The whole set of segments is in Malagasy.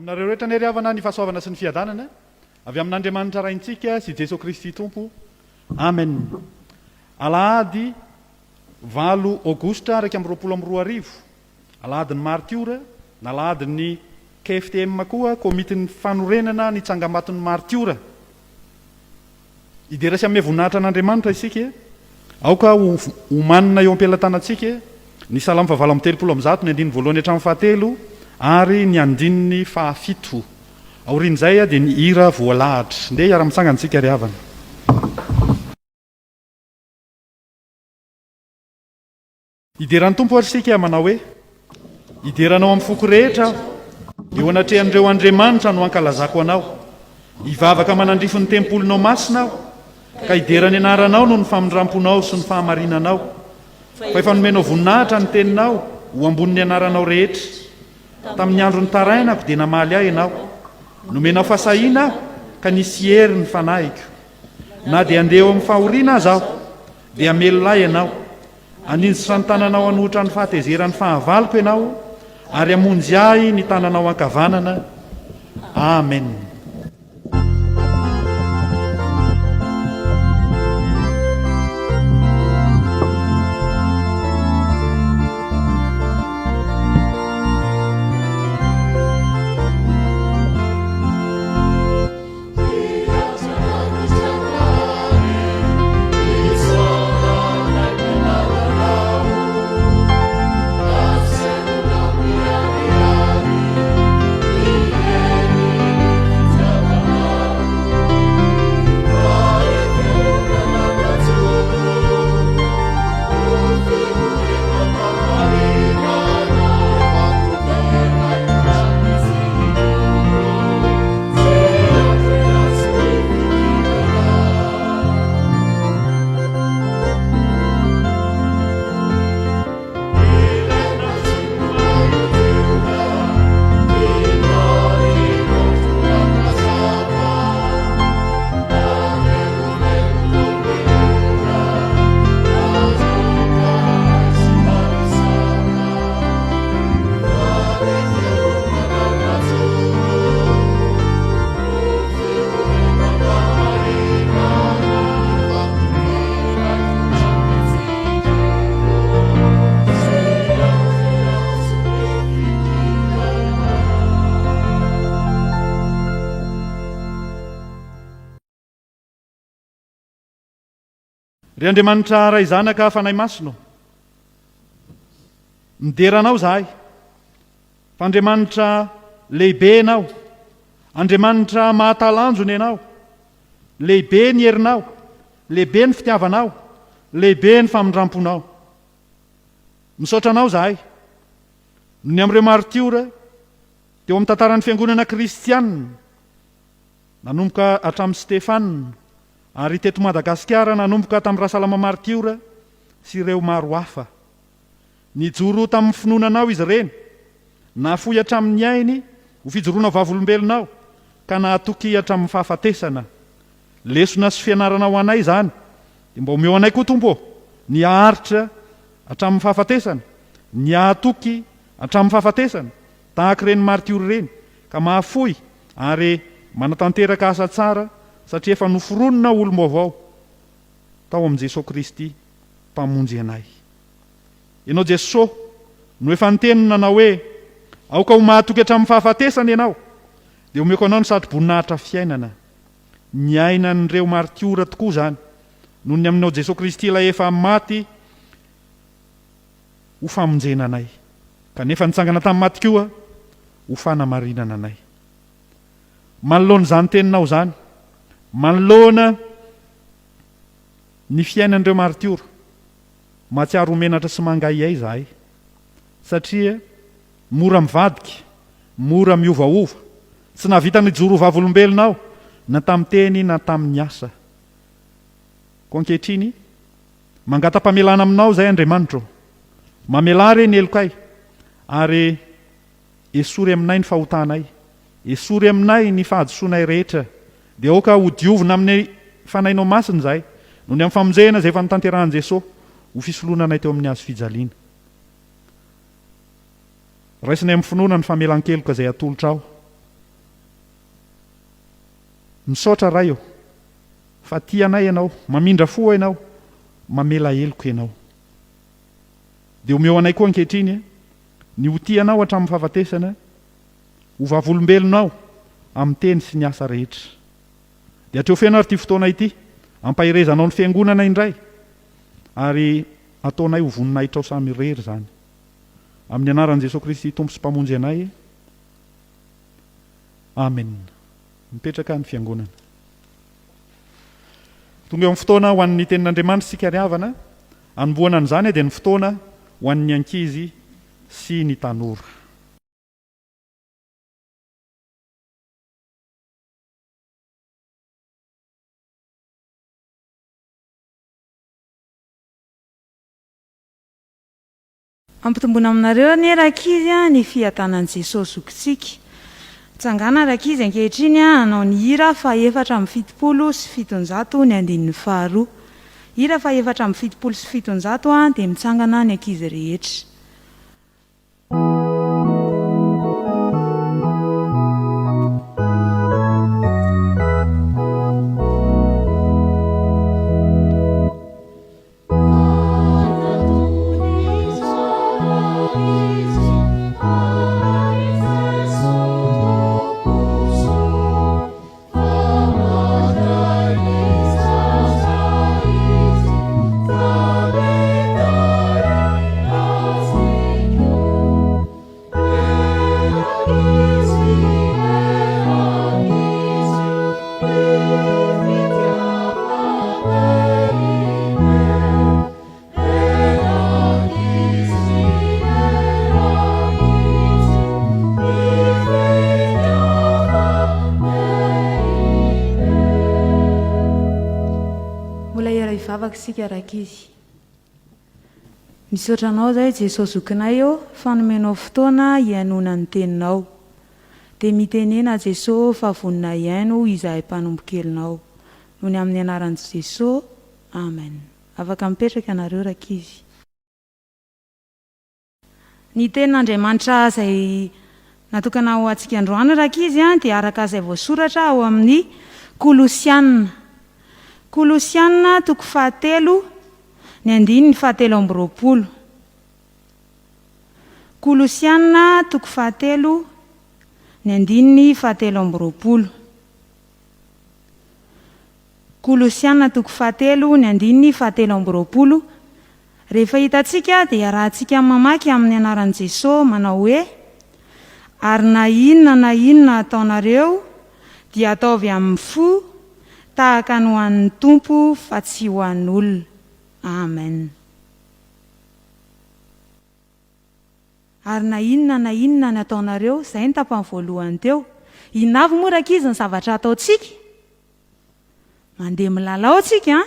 Aminareo rehetra anie ry havana ny fahasoavana sy ny fiadanana avy amin'Andriamanitra Raintsika sy Jesoa Kristy Tompo. Amen. Alahady valo aogositra 2021, alahadin'ny maritiora na alahadin'ny KFTM koa, Komitin'ny Fanorenana ny Tsangambaton'ny Maritiora. Hidera sy hanome voninahitra an'Andriamanitra isika. Aoka ho omanina eo am-pelatanantsika ny Salamo fahavalo 138, ny andininy voalohany hatramin'ny fahatelo ary ny andininy fahafito. Aorian'izay dia ny hira voalahatra. Ndeha hiara-mitsangana isika ry havana. Hidera ny Tompo ary isika manao hoe, Hidera Anao amin'ny foko rehetra aho, eo anatrehan'ireo andriamanitra no hankalazako Anao. Hivavaka manandrify ny tempolinao masina aho, ka hidera ny anaranao noho ny famindram-ponao sy ny fahamarinanao. Fa efa nomenao voninahitra ny teninao ho ambonin'ny anaranao rehetra. Tamin'ny andro nitarainako dia namaly ahy Ianao. Nomenao fahasahiana aho, ka nisy hery ny fanahiko. Na dia handeha eo amin'ny fahoriana aza aho, dia hamelona ahy Ianao. Haninjitra ny tananao hanohitra ny fahatezeran'ny fahavaloko Ianao, ary hamonjy ahy ny tananao ankavanana. Amen. Ry Andriamanitra Ray Zanaka Fanahy Masina ô, midera Anao izahay, fa Andriamanitra lehibe Ianao, Andriamanitra mahatalanjona Ianao, lehibe ny herinao, lehibe ny fitiavanao, lehibe ny famindramponao. Misaotra Anao izahay, noho ny amin'ireo maritiora teo amin'ny tantaran'ny Fiangonana Kristianina, nanomboka hatramin'i Stefana, Ary teto Madagasikara nanomboka tamin'i Rasalama Martiora sy ireo maro hafa. Nijoro tamin'ny finoana anao izy ireny, nahafoy hatramin'ny ainy ho fijoroana vavolombelonao ka nahatoky hatramin'ny fahafatesana. Lesona sy fianarana ho anay izany, dia mba omeo anay koa Tompo ô, ny haharitra hatramin'ny fahafatesana, ny hahatoky hatramin'ny fahafatesana, tahaka ireny martiora ireny ka mahafoy ary manatanteraka asa tsara satria efa noforonina ho olom-baovao tao amin'i Jesoa Kristy Mpamonjy anay. Ianao Jesoa no efa niteny nanao hoe, Aoka ho mahatoky hatramin'ny fahafatesana ianao, dia omeko anao ny satroboninahitra fiainana. Niainan'ireo martiora tokoa izany, noho ny aminao Jesoa Kristy ilay efa maty ho famonjena anay, kanefa nitsangana tamin'ny maty koa ho fanamarinana anay. Manoloana izany teninao izany, manoloana ny fiainan'ireo maritiora, mahatsiaro ho menatra sy mangahiahy izahay, satria mora mivadika, mora miovaova, tsy nahavita nijoro ho vavolombelona aho na tamin'ny teny na tamin'ny asa. Koa ankehitriny, mangata-pamelana aminao izahay Andriamanitra ô, mamelà re ny helokay, ary Esory aminay ny fahotanay, esory aminay ny fahadisoanay rehetra, dia aoka hodiovina amin'ny Fanahinao Masina izahay, noho ny amin'ny famonjena izay efa notanterahin'i Jesoa ho fisoloana anay teo amin'ny hazo fijaliana. Raisinay amin'ny finoana ny famelan-keloka izay atolotrao. Misaotra Ray ô, fa tia anay Ianao, mamindra fo Ianao, mamela heloka Ianao. Dia omeo anay koa ankehitriny ny ho tia Anao hatramin'ny fahafatesana, ho vavolombelonao amin'ny teny sy ny asa rehetra. Dia hatreo feno ary ity fotoana ity, ampaherezanao ny Fiangonana indray, ary ataonay ho voninahitrao samy irery izany. Amin'ny anaran'i Jesoa Kristy Tompo sy Mpamonjy anay. Amen. Mipetraka ny Fiangonana. Tonga eo amin'ny fotoana ho an'ny Tenin'Andriamanitra isika ry havana. Anombohana an'izany dia ny fotoana ho an'ny ankizy sy ny tanora. Ampitomboina aminareo anie rankizy a ny fiadanan'i Jesosy zokintsika. Mitsangàna rankizy ankehitriny a hanao ny hira faha-774 ny andininy faharoa. Hira faha-774 a dia mitsangana ny ankizy rehetra. Mbola hiara-hivavaka isika rankizy. Misaotra anao zahay Jeso zokinay ô fa nomenao fotoana hihainoana ny teninao. Dia mitenena Jeso fa vonona hihaino izahay mpanompo kelinao. Noho ny amin'ny anaran'i Jeso. Amen. Afaka mipetraka ianareo rankizy. Ny tenin'Andriamanitra izay natokana ho antsika androany rankizy dia araka izay voasoratra ao amin'ny Kolosiana. Kolosiana toko fahatelo ny andininy fahatelo amby roapolo. Kolosiana toko fahatelo ny andininy fahatelo amby roapolo. Kolosiana toko fahatelo ny andininy fahatelo amby roapolo Rehefa hitantsika dia iarahantsika mamaky amin'ny anaran'i Jesoa manao hoe, Ary na inona na inona ataonareo dia ataovy amin'ny fo tahaka ny ho an'ny Tompo fa tsy ho an'olona. Amen. Ary na inona na inona ny ataonareo, izay ny tapany voalohany teo. Inona avy moa rankizy ny zavatra ataontsika? Mandeha milalao tsika an!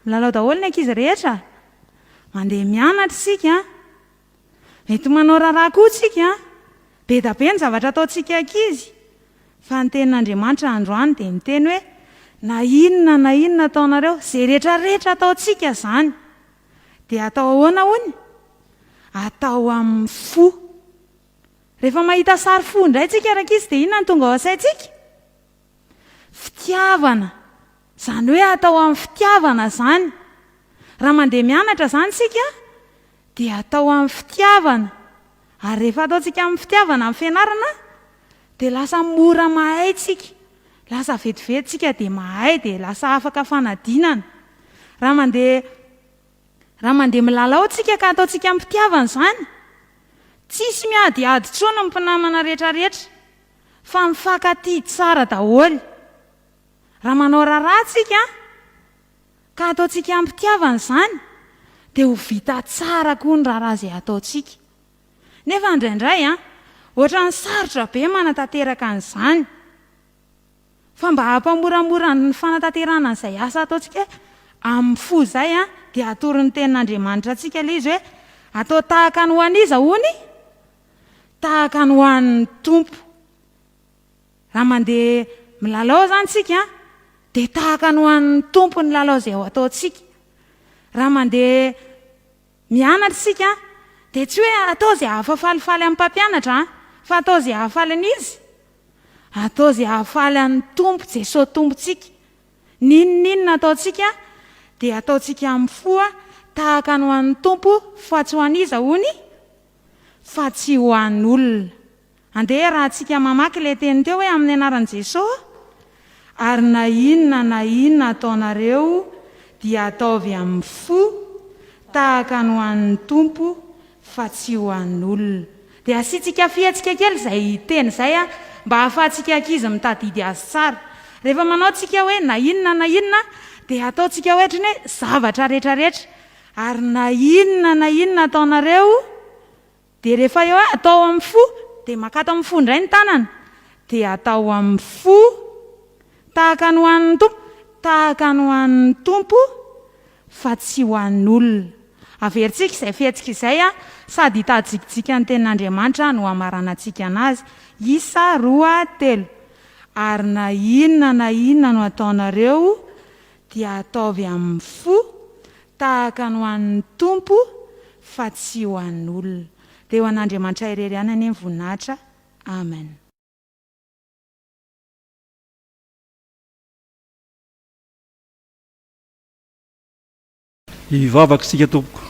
Milalao daholo ny ankizy rehetra. Mandeha mianatra isika an! Mety manao raharaha koa tsika an! Be da be ny zavatra ataontsika ankizy. Fa ny tenin'Andriamanitra androany dia miteny hoe, na inona na inona ataonareo, izay rehetra rehetra ataontsika izany, dia atao ahoana hono? Atao amin'ny fo. Rehefa mahita sary fo indray tsika rankizy dia inona no tonga ao an-tsaintsika? Fitiavana. Izany hoe atao amin'ny fitiavana izany. Raha mandeha mianatra izany isika dia atao amin'ny fitiavana. Ary rehefa ataontsika amin'ny fitiavana ny fianarana dia lasa mora mahay isika. Lasa vetivety isika dia mahay dia lasa afaka fanadinana. Raha mandeha raha mandeha milalao isika ka ataontsika am-pitiavana izany, tsisy miadiady intsony ny mpinamana rehetrarehetra. Fa mifankatia tsara daholo. Raha manao raharaha tsika ka ataontsika am-pitiavana izany dia ho vita tsara koa ny raharaha izay ataontsika. Nefa indraindray an, ohatran'ny sarotra be manatanteraka an'izany. Fa mba hampamoramora ny fanatanterahana an'izay asa ataontsika amin'ny fo izay an, dia atoron'ny Tenin'Andriamanitra antsika ilay izy hoe atao tahaka ny ho an'iza hono? Tahaka ny ho an'ny Tompo. Raha mandeha milalao izany isika dia tahaka ny ho an'ny Tompo ny lalao izay ao ataontsika. Raha mandeha mianatra isika dia tsy hoe atao izay hahafafalifaly amin'ny mpampianatra fa atao izay hahafaly an'iza? Atao izay hahafaly an'ny Tompo Jesoa Tompontsika. N'inon'inona ataontsika dia ataontsika amin'ny fo tahaka ny ho an'ny Tompo fa tsy ho an'iza hono? Fa tsy ho an'olona. Andeha iarahantsika mamaky ilay teny teo hoe amin'ny anaran'i Jesoa, ary na inona na inona ataonareo dia ataovy amin'ny fo tahaka ny ho an'ny Tompo fa tsy ho an'olona. Dia asiantsika fihetsika kely izay teny izay mba hahafahantsika ankizy mitadidy azy tsara. Rehefa manao tsika hoe na inona na inona dia ataontsika ohatry ny hoe zavatra rehetra rehetra. Ary na inona na inona ataonareo dia rehefa eo hoe atao amin'ny fo dia makato amin'ny fo indray ny tanana dia atao amin'ny fo tahaka ny ho an'ny Tompo, tahaka ny ho an'ny Tompo fa tsy ho an'olona. Averintsika izay fihetsika izay sady hitadijikijika ny tenin'Andriamanitra no hamaranantsika anazy. Isa, roa, telo. Ary na inona na inona no ataonareo dia ataovy amin'ny fo tahaka ny ho an'ny Tompo fa tsy ho an'olona. Dia ho an'Andriamanitra irery ihany anie ny voninahitra. Amen. Hivavaka isika tompoko.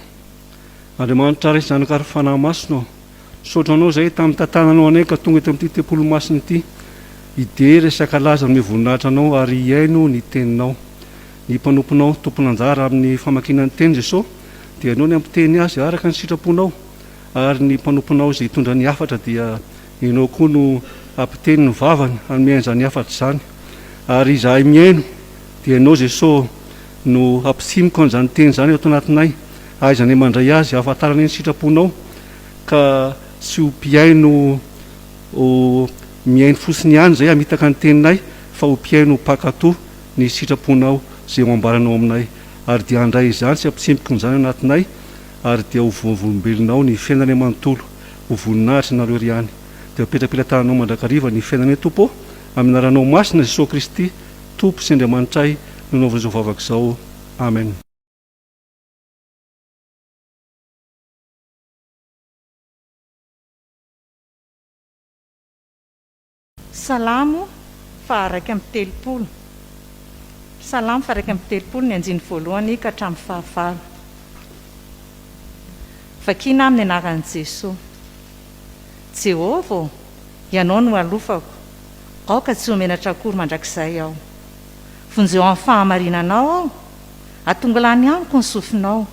Andriamanitra Ray sy Zanaka ary Fanahy Masina ô, misaotra Anao izahay tamin'ny tantananao anay ka tonga eto amin'ity tempoly masina ity hidera sy hankalaza hanome voninahitra Anao ary hihaino ny teninao. Ny mpanomponao tompon'anjara amin'ny famakiana ny teny Jesoa dia Ianao ny hampiteny azy araka ny sitraponao ary ny mpanomponao izay hitondra ny hafatra dia Ianao koa no hampiteny ny vavany hanome an'izany hafatra izany ary izahay mihaino dia Ianao Jesoa no hampitsimiko an'izany teny izany ato anatinay, hahaizanay mandray azy, hahafantaranay ny sitraponao, ka tsy ho mpihaino ho mihaino fotsiny ihany izay hamitaka ny teninay, fa ho mpihaino ho mpankatò ny sitraponao izay ho ambaranao aminay, ary dia handray izany sy hampitsimiko an'izany anatinay, ary dia ho voavolombelonao ny fiainanay manontolo, ho voninahitry nareo ry any. Dia apetrapelatananao mandrakariva ny fiainanay Tompo ô, amin'ny anaranao masina Jesoa Kristy, Tompo sy Andriamanitray no nanaovana izao vavaka izao. Amen. Salamo faha-31 Salamo faha-31 ny andininy voalohany ka hatramin'ny fahavalo. Vakina amin'ny anaran'i Jesoa. Jehovah ô, Ianao no alofako, Aoka tsy ho menatra akory mandrakizay aho. Vonjeo amin'ny fahamarinanao aho, atongilany amiko ny sofinao,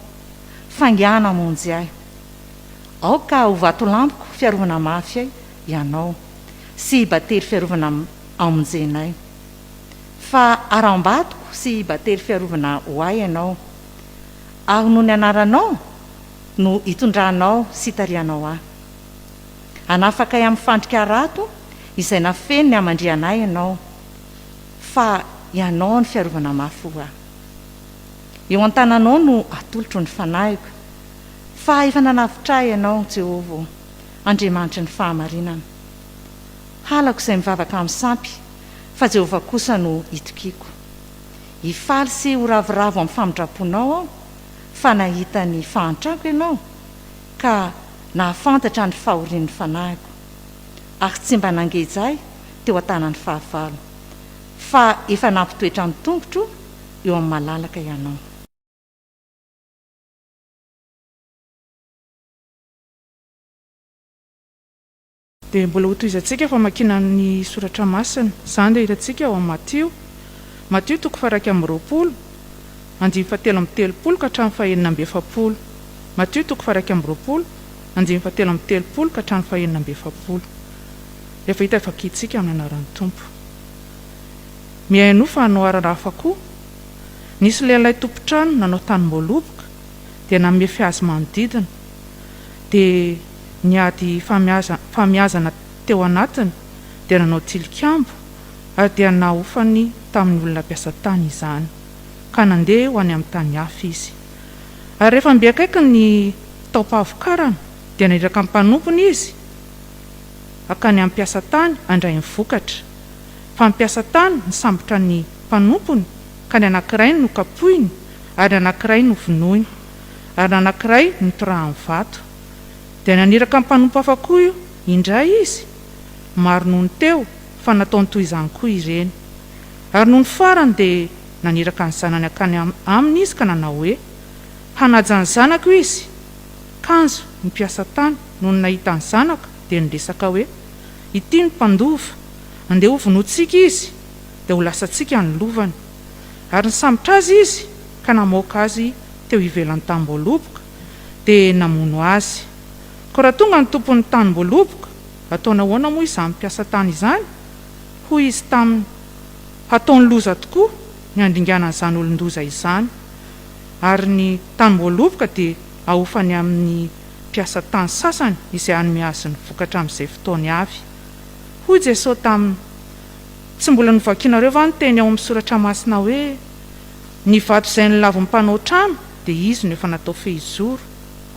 faingàna hamonjy ahy. Aoka ho vatolampiko fiarovana mafy ahy Ianao, sy bately fiarovana hamonjenay. Fa harambatoko sy bately fiarovana ho ahy Ianao, ary noho ny anaranao no itondranao sy itarihanao ahy. Hanafaka ahy amin'ny fandrika harato izay nafeniny ny hamandrihana ahy Ianao, fa Ianao no fiarovana mafy ho ahy. Eo an-tananao no atolotro ny fanahiko, fa efa nanavotra ahy Ianao, Jehovah ô, Andriamanitry ny fahamarinana. Halako izay mivavaka amin'ny sampy, fa Jehovah kosa no itokiako. Hifaly sy ho ravoravo amin'ny famindram-ponao aho, fa nahita ny fahantrako Ianao, ka nahafantatra ny fahorian'ny fanahiko, ary tsy mba nangeja ahy teo an-tanan'ny fahavalo, fa efa nampitoetra ny tongotro eo amin'ny malalaka Ianao. Dia mbola hotohizantsika famakiana ny soratra masina. Izany dia hitantsika ao amin'ny Matio, Matio toko faha-21, andininy fahatelo amby telopolo ka hatramin'ny fahenina amby efapolo. Matio toko faha-21, andininy fahatelo amby telopolo ka hatramin'ny fahenina amby efapolo. Efa hita vakintsika amin'ny anaran'ny Tompo. Mihainoa fanoharana hafa koa. Nisy lehilahy tompon-trano nanao tanim-boaloboka, dia namefy azy manodidina. Dia niady famiazana teo anatiny, dia nanao tilikambo, ary dia nahofany tamin'ny olona mpiasa tany izany, ka nandeha ho any amin'ny tany hafa izy. Ary rehefa mby akaiky ny taom-pahavokarana, dia naniraka ny mpanompony izy hankany amin'ny mpiasa tany handray ny vokatra. Fa ny mpiasa tany nisambotra ny mpanompony, ka ny anankiray nokapohiny, ary ny anankiray novonoiny, ary ny anankiray notorahany vato. Dia naniraka mpanompo hafa koa indray izy, maro noho ny teo, Fa nataony toy izany koa ireny. Ary nony farany dia naniraka ny zanany hankany aminy izy ka nanao hoe, Hanaja ny zanako izy. Kanjo, ny mpiasa tany, nony nahita ny zanaka, dia niresaka hoe, Ity ny mpandova, andeha hovonointsika izy, dia ho lasantsika ny lovany. Ary nisambotra azy izy ka namoaka azy teo ivelan'ny tanimboaloboka, dia namono azy. Koa raha tonga ny tompon'ny tanimboaloboka, hataony ahoana moa izany mpiasa tany izany? Hoy izy taminy, Hataony loza tokoa ny handringanan'izany olon-doza izany, ary ny tanimboaloboka dia ahofany amin'ny mpiasa tany sasany izay hanome azy ny vokatra amin'izay fotoany avy. Hoy Jesoa taminy, Tsy mbola novakinareo va ny teny ao amin'ny Soratra Masina hoe, Ny vato izay nolavin'ny mpanao trano dia izy no efa natao fehizoro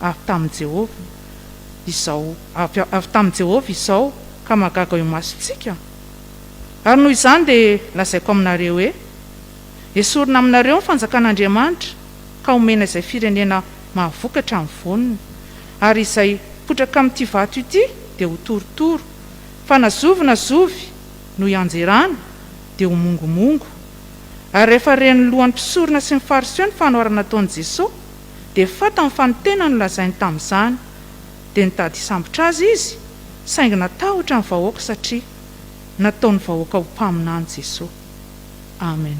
avy tamin'i Jehovah izao, avy, avy tamin'i Jehovah izao, ka mahagaga eo imasontsika? Ary noho izany dia lazaiko aminareo hoe, Esorina aminareo ny fanjakan'Andriamanitra ka homena izay firenena mahavokatra ny voaniny. Ary izay potraka amin'ity vato ity dia ho torotoro, fa na zovy na zovy no hianjerana dia ho mongomongo. Ary rehefa ren'ny lohan'ny mpisorona sy ny Fariseo ny fanoharana nataon'i Jesoa, dia fantany fa ny tenany no lazainy tamin'izany. Dia nitady hisambotra Azy izy, saingy natahotra ny vahoaka satria nataon'ny vahoaka ho mpaminany Jesoa. Amen.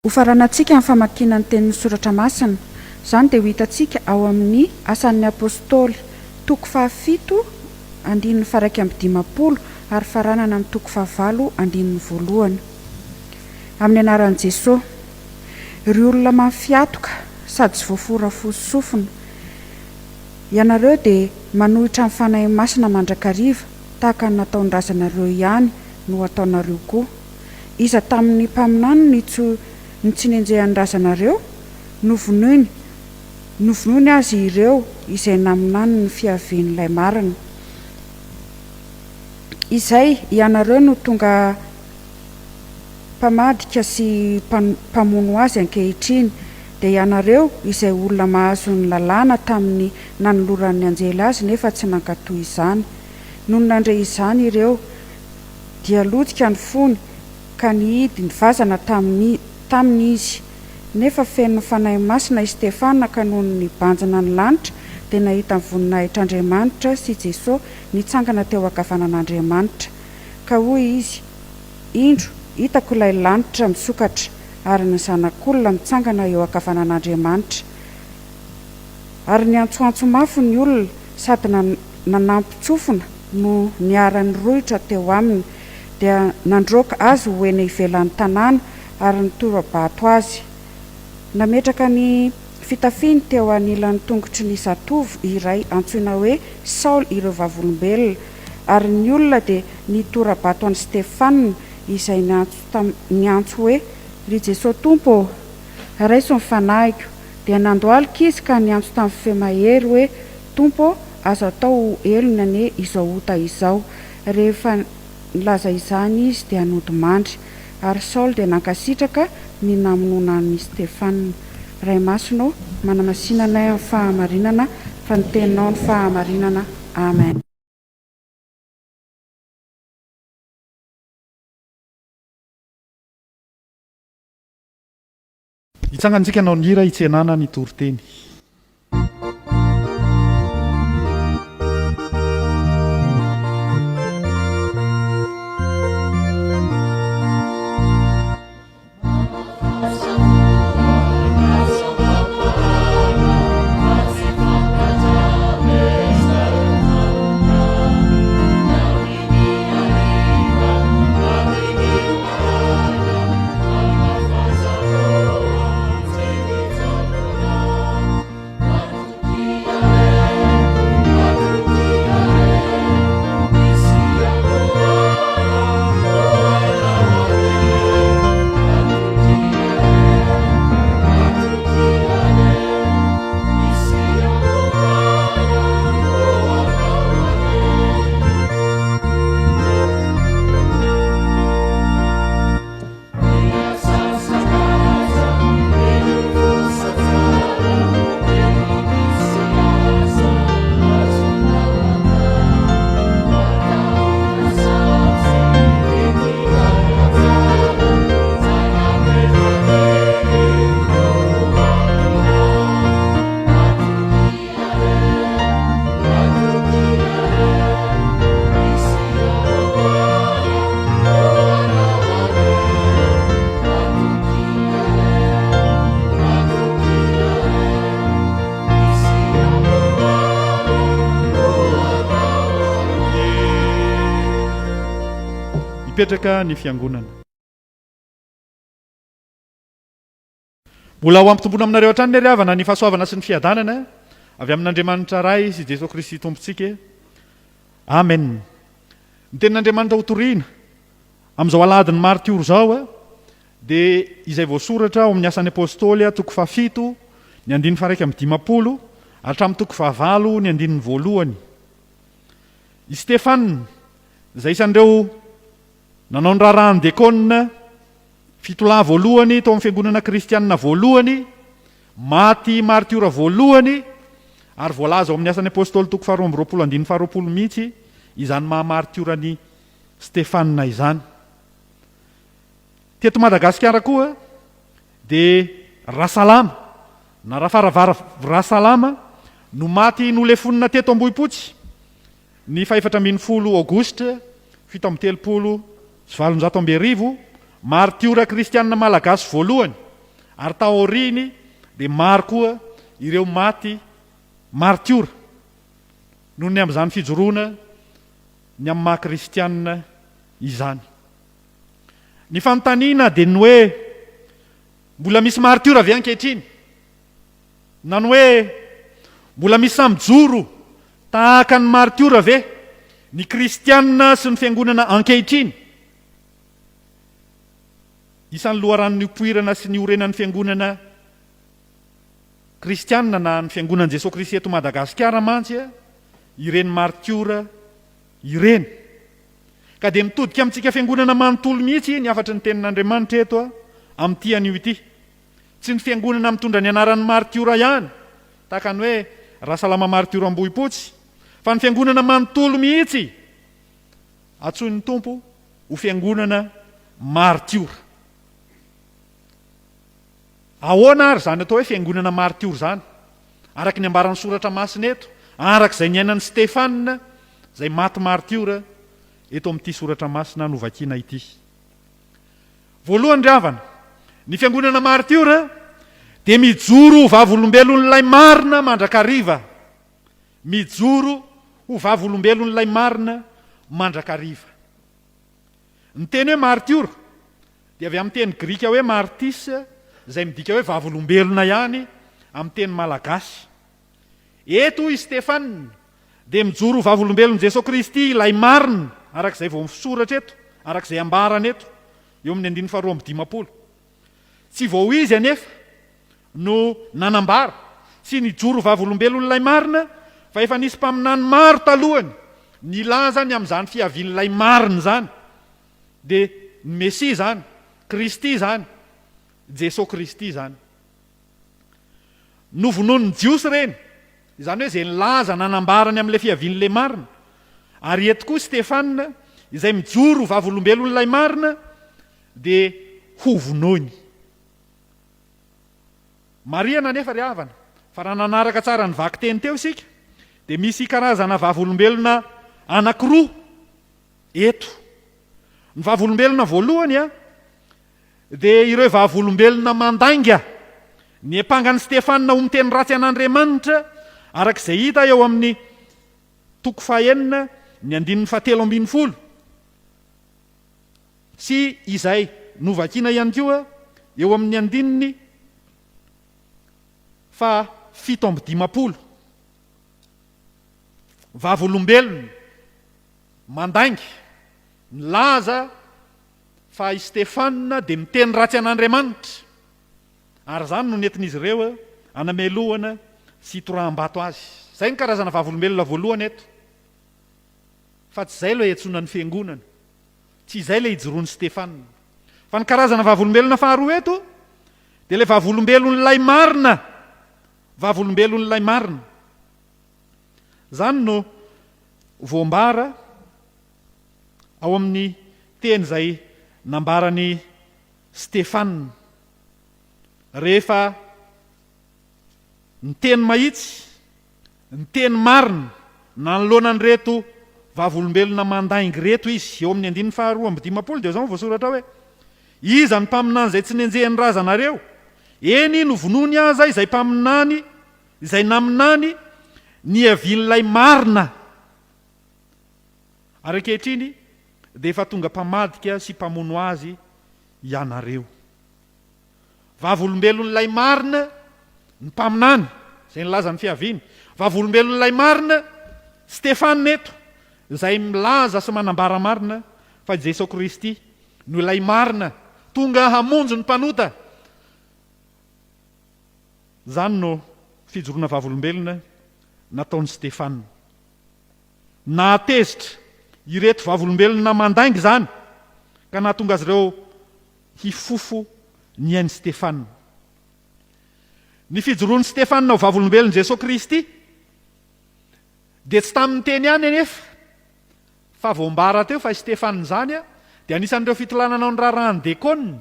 Hofaranantsika ny famakiana ny tenin'ny Soratra Masina. Izany dia ho hitantsika ao amin'ny Asan'ny Apostoly, toko fahafito, andininy faha-51 ary faranana amin'ny toko fahavalo, andininy voalohany. Amin'ny anaran'i Jesoa. Ry olona mafy hatoka sady tsy voafora fo sy sofina, ianareo dia manohitra ny Fanahy Masina mandrakariva tahaka ny nataon'ny razanareo ihany no ataonareo koa. Iza tamin' ny mpaminany no tsy no tsy nenjehan' ny razanareo? Novonoiny, novonoiny azy ireo izay naminany ny fiavian' ilay marina. Izay ianareo no tonga mpamadika sy mpamono azy ankehitriny, dia ianareo izay olona mahazo ny lalàna tamin' ny nanoloran' ny anjely azy nefa tsy nankatò izany. Nony nandre izany ireo, dia lotika ny fony ka nihidy ny vazana taminy taminy izy. Nefa feno ny Fanahy Masina i Stefana ka nony nibanjina ny lanitra dia nahita ny voninahitr'Andriamanitra sy Jeso nitsangana teo ankavanan'Andriamanitra. Ka hoy izy, Indro, hitako ilay lanitra misokatra, ary ny Zanak'olona mitsangana eo ankavanan'Andriamanitra. Ary niantsoantso mafy ny olona sady nanampin-tsofina no niara-nirohitra teo aminy, dia nandroaka azy ho eny ivelan'ny tanàna ary nitora-bato azy. Nametraka ny fitafiany teo anilan'ny tongotry ny zatovo iray antsoina hoe Saoly ireo vavolombelona, ary ny olona dia nitora-bato an'i Stefana izay niantso hoe, Ry Jesoa Tompo ô, raiso ny fanahiko. Dia nandohalika izy ka niantso tamin'ny feo mahery hoe, Tompo ô, aza atao ho helony anie izao ota izao. Rehefa nilaza izany izy dia nodimandry. Ary Saoly dia nankasitraka ny namonoana an'i Stefana. Ray Masina ô, manamasina anay amin'ny fahamarinana, fa ny Teninao no fahamarinana. Amen. Hitsangantsika hanao ny hira hitsenana ny toriteny. Mipetraka ny Fiangonana. Mbola ho ampitomboina aminareo hatrany ry havana ny fahasoavana sy ny fiadanana avy amin'Andriamanitra Ray sy Jesoa Kristy Tompontsika. Amen. Ny tenin'Andriamanitra hotorina amin'izao alahadin'ny maritiora izao dia izay voasoratra ao amin'ny Asan'ny Apostoly toko fahafito ny andininy faha-51 hatramin'ny toko fahavalo ny andininy voalohany. I Stefana, izay isan'ireo nanao ny raharahan'ny dekôna fitolahy voalohany tao amin'ny fiangonana kristianina voalohany, maty maritiora voalohany, ary voalaza ao amin'ny Asan'ny Apostoly toko faharoa amby roapolo andininy faharoapolo mihitsy izany maha maritiora an'i Stefana izany. Teto Madagasikara koa dia Rasalama na Rafaravara Rasalama no maty nolefonina teto Ambohipotsy ny fahefatra ambin'ny folo aogositra 1837, maritiora kristianina malagasy voalohany ary taoriany dia maro koa ireo maty maritiora noho ny amin'izany fijoroana ny amin'ny maha kristianina izany. Ny fanontaniana dia ny hoe, mbola misy maritiora ve ankehitriny? Na ny hoe, mbola misy sahy mijoro tahaka ny maritiora ve ny kristiana sy ny fiangonana ankehitriny? Isan'ny loharano nipoirana sy niorenan'ny fiangonana kristiana na ny fiangonan'i Jesoa Kristy eto Madagasikara mantsy ireny maritiora ireny. Ka dia mitodika amintsika fiangonana manontolo mihitsy ny hafatry ny tenin'Andriamanitra eto amin'ity anio ity. Tsy ny fiangonana mitondra ny anaran'ny maritiora ihany, tahaka ny hoe Rasalama Maritiora Ambohipotsy, fa ny fiangonana manontolo mihitsy antsoin'ny Tompo ho fiangonana maritiora. Ahoana ary izany atao hoe fiangonana maritiora izany? Araka ny ambaran'ny Soratra Masina eto, araka izay niainan'i Stefana, izay maty maritiora, eto amin'ity Soratra Masina novakiana ity. Voalohany ry havana, ny fiangonana maritiora dia mijoro ho vavolombelon'ilay marina mandrakariva. Mijoro ho vavolombelon'ilay marina mandrakariva. Ny teny hoe maritiora dia avy amin'ny teny grika hoe martys izay midika hoe vavolombelona ihany amin'ny teny malagasy. Eto i Stefana dia mijoro ho vavolombelon'i Jesoa Kristy ilay marina araka izay voasoratra eto, araka izay ambarany eto eo amin'ny andininy faharoa amby dimampolo. Tsy vao izy anefa no nanambara sy nijoro ho vavolombelon'ilay marina fa efa nisy mpaminany maro talohany nilaza ny amin'izany fiavian'ilay marina izany. Dia ny Mesia izany, Kristy izany, Jesoa Kristy izany. Novonoin'ny Jiosy ireny, izany hoe izay nilaza nanambara ny amin'ilay fiavian'ilay marina. Ary eto koa Stefana, izay mijoro ho vavolombelon'ilay marina, dia hovonoiny. Marihana anefa ry havana, fa raha nanaraka tsara ny vakiteny teo isika, dia misy karazana vavolombelona anankiroa eto. Ny vavolombelona voalohany dia ireo vavolombelona mandainga, niampanga an'i Stefana ho miteny ratsy an'Andriamanitra, araka izay hita eo amin'ny toko fahenina ny andininy fahatelo ambin'ny folo sy izay novakina ihany koa eo amin'ny andininy faha-57. Vavolombelona mandainga, milaza fa i Stefana dia miteny ratsy an'Andriamanitra, ary izany no nentin'izy ireo hanamelohana sy hitoraham-bato azy. Izay no karazana vavolombelona voalohany eto. Fa tsy izay ilay iantsoana ny fiangonana. Tsy izay ilay ijoroan'i Stefana. Fa ny karazana vavolombelona faharoa eto dia ilay vavolombelon'ilay marina. Vavolombelon'ilay marina. Izany no voambara ao amin'ny teny izay nambaran'i Stefana rehefa niteny mahitsy, niteny marina nanoloana an'ireto vavolombelona mandainga ireto izy. Eo amin'ny andininy faharoa amby dimampolo dia izao no voasoratra hoe, Iza ny mpaminany izay tsy nenjehin'ny razanareo? Eny, novonoiny aza izay mpaminany izay naminany niavian'ilay marina. Ary ankehitriny, dia efa tonga mpamadika sy mpamono azy ianareo. Vavolombelon'ilay marina ny mpaminany izay nilaza ny fiaviany. Vavolombelon'ilay marina Stefana eto izay milaza sy manambara marina fa i Jesoa Kristy no ilay marina tonga hamonjy ny mpanota. Izany no fijoroana vavolombelona nataon'i Stefana. Nahatezitra ireto vavolombelona mandainga izany ka nahatonga azy ireo hifofo ny ain'i Stefana. Ny fijoroan'i Stefana ho vavolombelon'i Jesoa Kristy dia tsy tamin'ny teny ihany anefa fa voambara teo fa i Stefana izany dia anisan'ireo fitolana nanao ny raharahan'ny dekona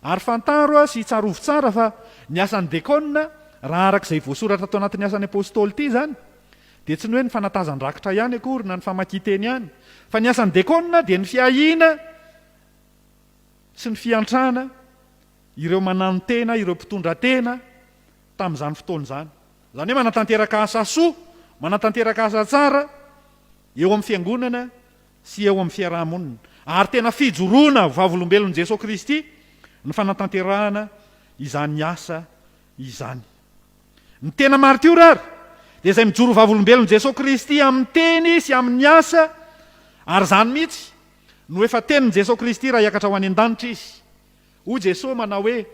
ary fantaro sy tsarovy tsara fa ny asan'ny dekona raha araka izay voasoratra ato anatin'ny asan'ny apostoly ity izany dia tsy ny hoe ny fanatazan-drakitra ihany akory na ny famakian-teny ihany fa ny asan'ny dekona dia ny fiahiana sy ny fiantrana ireo mananotena, ireo mpitondra tena tamin'izany fotoana izany. Izany hoe manatanteraka asa soa, manatanteraka asa tsara eo amin'ny fiangonana sy eo amin'ny fiaraha-monina. Ary tena fijoroana ho vavolombelon'i Jesoa Kristy ny fanatanterahana izany asa izany. Ny tena martiora ary dia izay mijoro ho vavolombelon'i Jesoa Kristy amin'ny teny sy amin'ny asa, ary izany mihitsy no efa tenin'i Jesoa Kristy raha hiakatra ho any an-danitra Izy. Hoy Jesoa manao hoe,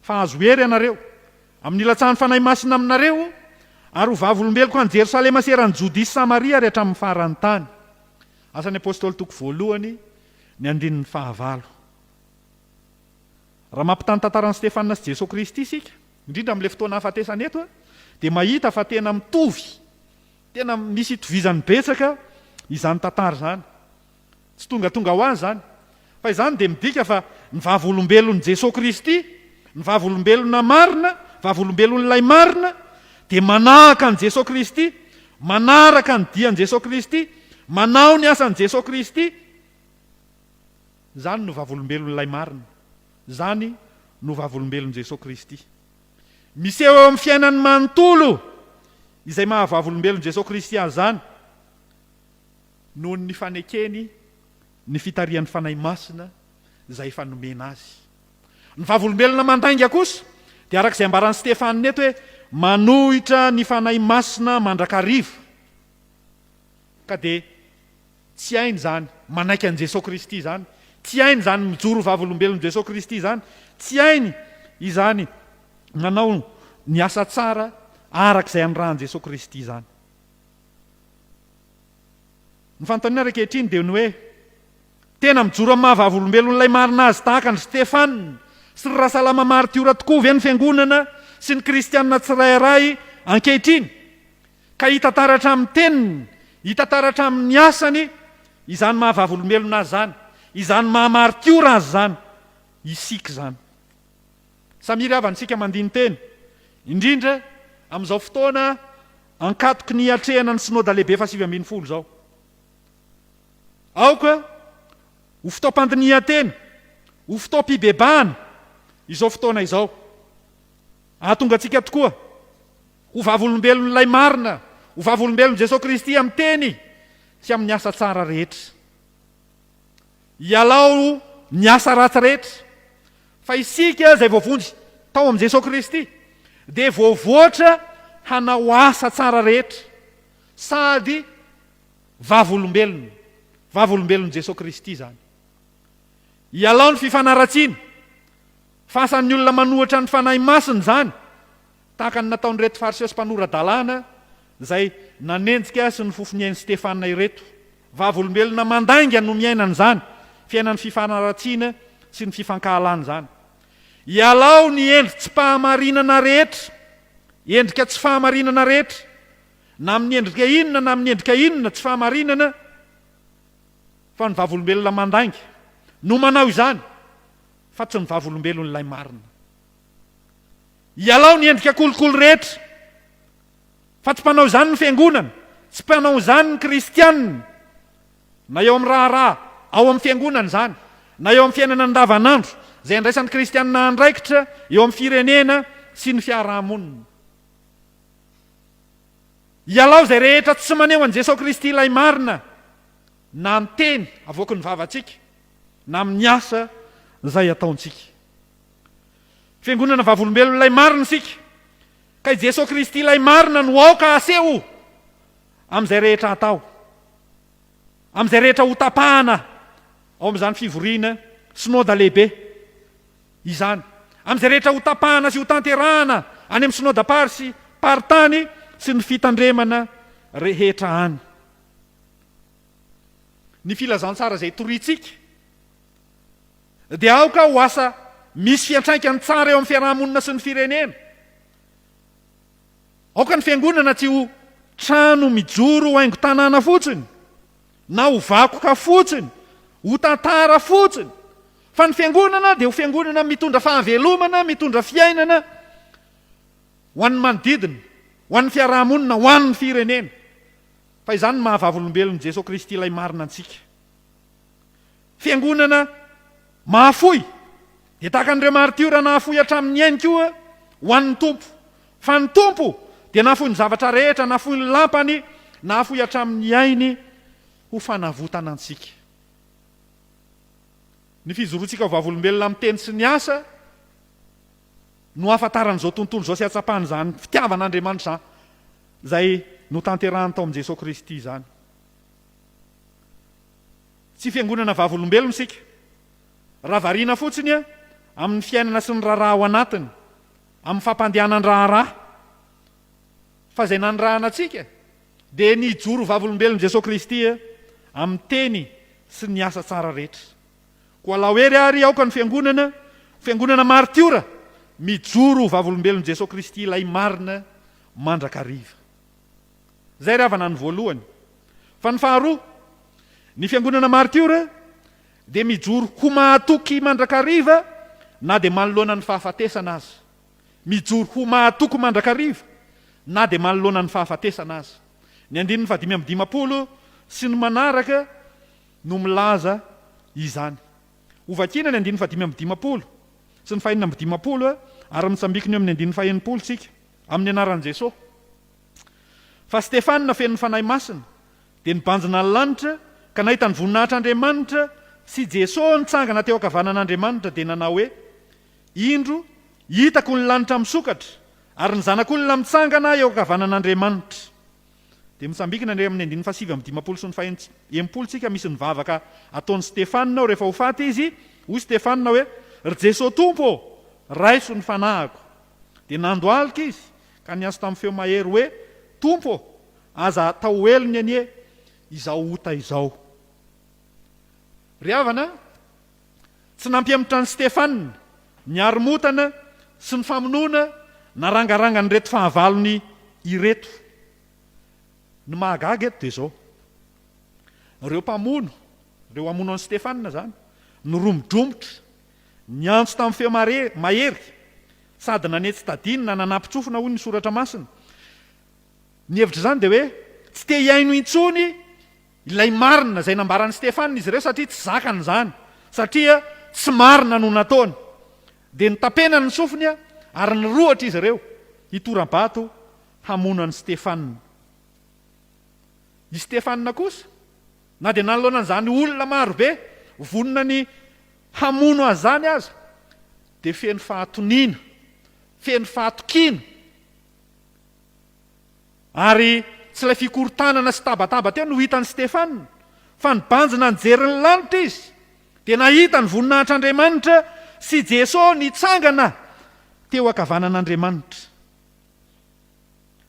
Fa hahazo hery ianareo, amin'ny hilatsahan'ny Fanahy Masina aminareo, ary ho vavolombeloko any Jerosalema sy eran'i Jodia sy Samaria ary hatramin'ny faran'ny tany. Asan'ny Apostoly toko voalohany, ny andininy fahavalo. Raha mampitaha ny tantaran'i Stefana sy Jesoa Kristy isika, indrindra amin'ilay fotoana hahafatesany eto, dia mahita fa tena mitovy, tena misy itovizany betsaka izany tantara izany. Tsy tongatonga ho azy izany. Fa izany dia midika fa ny vavolombelon'i Jesoa Kristy, ny vavolombelona marina, vavolombelon'ilay marina, dia manahaka an'i Jesoa Kristy, manaraka ny dian'i Jesoa Kristy, manao ny asan'i Jesoa Kristy. Izany no vavolombelon'ilay marina. Izany no vavolombelon'i Jesoa Kristy. Miseho eo amin'ny fiainany manontolo izay maha-vavolombelon'i Jesoa Kristy azy izany. noho ny fanekeny ny fitarihan'ny Fanahy Masina izay efa nomena azy. Ny vavolombelona mandainga kosa dia araka izay ambaran'i Stefana eto hoe manohitra ny Fanahy Masina mandrakariva. Ka dia tsy hainy izany manaiky an'i Jesoa Kristy izany, tsy hainy izany mijoro vavolombelon'i Jesoa Kristy izany, tsy hainy izany manao ny asa tsara araka izay anirahan'i Jesoa Kristy izany. Ny fanontaniana ary ankehitriny dia ny hoe, Tena mijoro amin'ny maha vavolombelon'ilay marina azy tahaka an-dry Stefana sy ry Rasalama maritiora tokoa ve ny Fiangonana sy ny kristiana tsirairay ankehitriny? Ka hita taratra amin'ny teniny, hita taratra amin'ny asany izany maha vavolombelona azy izany, izany maha maritiora azy izany, isika izany. Samia ry havana isika mandini-tena, indrindra amin'izao fotoana ankatoky ny hiatrehana ny Synoda Lehibe fahasivy ambinifolo izao. Aoka ho fotoam-pandinihan-tena, ho fotoam-pibebahana izao fotoana izao. Hahatonga antsika tokoa ho vavolombelon'ilay marina, ho vavolombelon'i Jesoa Kristy amin'ny teny sy amin'ny asa tsara rehetra. Ialao ny asa ratsy rehetra, fa isika izay voavonjy tao amin'i Jesoa Kristy dia voavoatra hanao asa tsara rehetra sady vavolombelona, vavolombelon'i Jesoa Kristy izany. Ialao ny fifanaratsiana, fa asan'ny olona manohitra ny Fanahy Masina izany, tahaka ny nataon'ireto Fariseo sy mpanora-dalàna izay nanenjika sy nifofo ny ain'i Stefana ireto. Vavolombelona mandainga no miaina an'izany fiainan'ny fifanaratsiana sy ny fifankahalana izany. Ialao ny endri-tsy-pahamarinana rehetra, endrika tsy fahamarinana rehetra, na amin'ny endrika inona na amin'ny endrika inona tsy fahamarinana, fa ny vavolombelona mandainga no manao izany fa tsy ny vavolombelon'ilay marina. Ialao ny endrika kolikoly rehetra. Fa tsy mpanao izany ny Fiangonana, tsy mpanao izany ny Kristianina, na eo amin'ny raharaha ao amin'ny Fiangonana izany, na eo amin'ny fiainana andavanandro, izay andraisan'ny Kristianina andraikitra eo amin'ny firenena sy ny fiarahamonina. Ialao izay rehetra tsy maneho an'i Jesoa Kristy ilay marina. Na amin'ny teny avoaky ny vavantsika, na amin'ny asa izay ataontsika. Fiangonana vavolombelon'ilay marina isika, ka i Jesoa Kristy ilay marina no aoka haseho amin'izay rehetra atao, amin'izay rehetra hotapahana ao amin'izany fivoriana Synoda lehibe izany, amin'izay rehetra hotapahana sy hotanterahana any amin'ny Synodam-pary sy paritany sy ny fitandremana rehetra any. Ny filazantsara izay toriantsika dia aoka ho asa misy fiantraikany tsara eo amin'ny fiaraha-monina sy ny firenena. Aoka ny fiangonana tsy ho trano mijoro ho haingon-tanàna fotsiny, na ho vakoka fotsiny, ho tantara fotsiny, fa ny fiangonana dia ho fiangonana mitondra fahavelomana, mitondra fiainana ho an'ny manodidina, ho an'ny fiaraha-monina, ho an'ny firenena. Fa izany no maha vavolombelon'i Jesoa Kristy ilay marina antsika. Fiangonana mahafoy dia tahaka an'ireo maritiora nahafoy hatramin'ny ainy koa ho an'ny Tompo. Fa ny Tompo dia nahafoy ny zavatra rehetra, nahafoy ny lampany, nahafoy hatramin'ny ainy ho fanavotana antsika. Ny fijoroantsika ho vavolombelona amin'ny teny sy ny asa no hahafantaran'izao tontolo izao sy hahatsapany izany fitiavan'Andriamanitra izay notanterahany tao amin'i Jesoa Kristy izany. Tsy fiangonana vavolombelona isika raha variana fotsiny amin'ny fiainana sy ny raharaha ao anatiny, amin'ny fampandehanan-draharaha. Fa izay nanirahana antsika dia ny hijoro ho vavolombelon'i Jesoa Kristy amin'ny teny sy ny asa tsara rehetra. Koa alao hery ary aoka ny fiangonana ho fiangonana maritiora mijoro ho vavolombelon'i Jesoa Kristy ilay marina mandrakariva. Izay ry havana ny voalohany. Fa ny faharoa, ny fiangonana maritiora dia mijoro ho mahatoky mandrakariva na dia manoloana ny fahafatesana aza. Mijoro ho mahatoky mandrakariva na dia manoloana ny fahafatesana aza. Ny andininy fahadimy amby dimampolo sy ny manaraka no milaza izany. Hovakiana ny andininy fahadimy amby dimampolo sy ny fahenina amby dimampolo ary mitsambikina eo amin'ny andininy faha-enimpolo isika, amin'ny anaran'i Jesoa. Fa Stefana feno ny Fanahy Masina dia nibanjina ny lanitra ka nahita ny voninahitr'Andriamanitra sy Jesoa nitsangana teo ankavanan'Andriamanitra dia nanao hoe, Indro, hitako ny lanitra misokatra ary ny Zanak'olona mitsangana eo ankavanan'Andriamanitra. Dia mitsambikina indray amin'ny andininy fahasivy amby dimampolo sy ny faha-enimpolo isika misy ny vavaka ataon'i Stefana ao rehefa ho faty izy, hoy Stefana hoe, Ry Jesoa Tompo ô, raiso ny fanahiko. Dia nandohalika izy ka niantso tamin'ny feo mahery hoe, Tompo ô, aza atao helony anie izao ota izao. Ry havana, tsy nampihemotra an'i Stefana ny haromotana sy ny famonoana narangarangan'ireto fahavalony ireto. Ny mahagaga eto dia izao, ireo mpamono, ireo hamono an'i Stefana izany, niromodromotra, niantso tamin'ny feo mahery, sady nanetsi-tadiny na nanampin-tsofina hoy ny Soratra Masina. Ny hevitr'izany dia hoe tsy te hihaino intsony ilay marina izay nambaran'i Stefana izy ireo satria tsy zakany izany, satria tsy marina no nataony. Dia notapenany ny sofiny ary nirohotra izy ireo hitora-bato hamono an'i Stefana. I Stefana kosa, na dia nanoloana an'izany olona marobe vonona ny hamono azy izany aza, dia feno fahatoniana, feno fahatokiana, ary tsy ilay fikorontanana sy tabataba teo no hitan'i Stefana, fa nibanjina nijery ny lanitra izy, dia nahita ny voninahitr'Andriamanitra sy Jeso nitsangana teo ankavanan'Andriamanitra.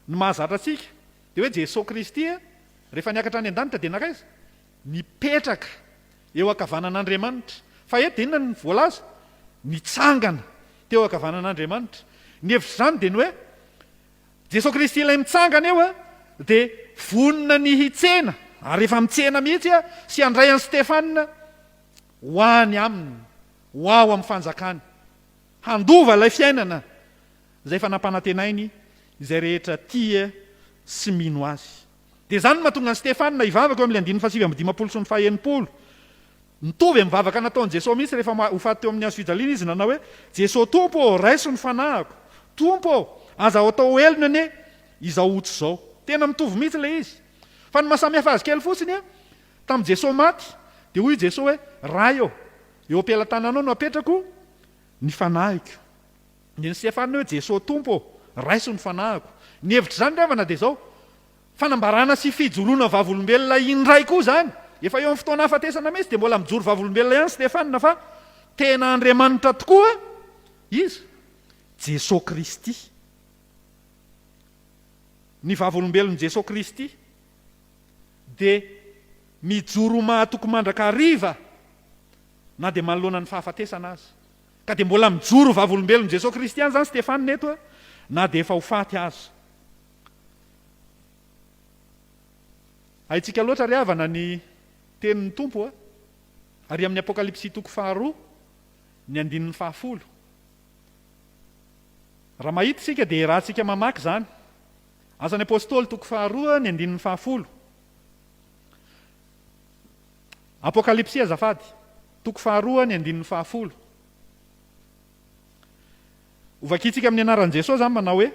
Ny mahazatra antsika dia hoe Jesoa Kristy rehefa niakatra any an-danitra dia nankaiza? Nipetraka eo ankavanan'Andriamanitra. Fa eto dia inona no voalaza? Nitsangana teo ankavanan'Andriamanitra. Ny hevitr'izany dia ny hoe Jesoa Kristy ilay mitsangana eo dia vonona ny hitsena ary efa mitsena mihitsy sy handray an'i Stefana ho any aminy, ho ao amin'ny fanjakany. Handova ilay fiainana izay efa nampanantenainy izay rehetra tia sy mino Azy. Dia izany no mahatonga an'i Stefana hivavaka eo amin'ilay andininy fahasivy amby dimampolo sy ny fahenimpolo. Mitovy amin'ny vavaka nataon'i Jesoa mihitsy rehefa ho faty teo amin'ny hazo fijaliana izy nanao hoe, Jesoa Tompo ô, raiso ny fanahiko. Tompo ô, aza atao helony anie izao ota izao. Tena mitovy mihitsy ilay izy. Fa ny mahasamihafa azy kely fotsiny, Tamin'i Jesoa maty dia hoy Jesoa hoe, Ray ô, eo am-pelatananao no apetrako ny fanahiko. Dia ny Stefana hoe, Jesoa Tompo ô, raiso ny fanahiko. Ny hevitr'izany ry havana dia izao, fanambarana sy fijoroana vavolombelona indray koa izany. Efa eo amin'ny fotoana hahafatesana mihitsy dia mbola mijoro vavolombelona ihany Stefana fa tena Andriamanitra tokoa Izy, Jesoa Kristy. Ny vavolombelon'i Jesoa Kristy dia mijoro ho mahatoky mandrakariva na dia manoloana ny fahafatesana aza. Ka dia mbola mijoro ho vavolombelon'i Jesoa Kristy ihany izany Stefana eto na dia efa ho faty aza. Haintsika loatra ry havana ny tenin'ny Tompo ary amin'ny Apokalypsy toko faharoa ny andininy fahafolo. Raha mahita isika dia iarahantsika mamaky izany. Asan'ny Apostoly toko faharoa ny andininy fahafolo. Apokalypsy azafady, toko faharoa ny andininy fahafolo. Hovakintsika amin'ny anaran'i Jesosy izany manao hoe,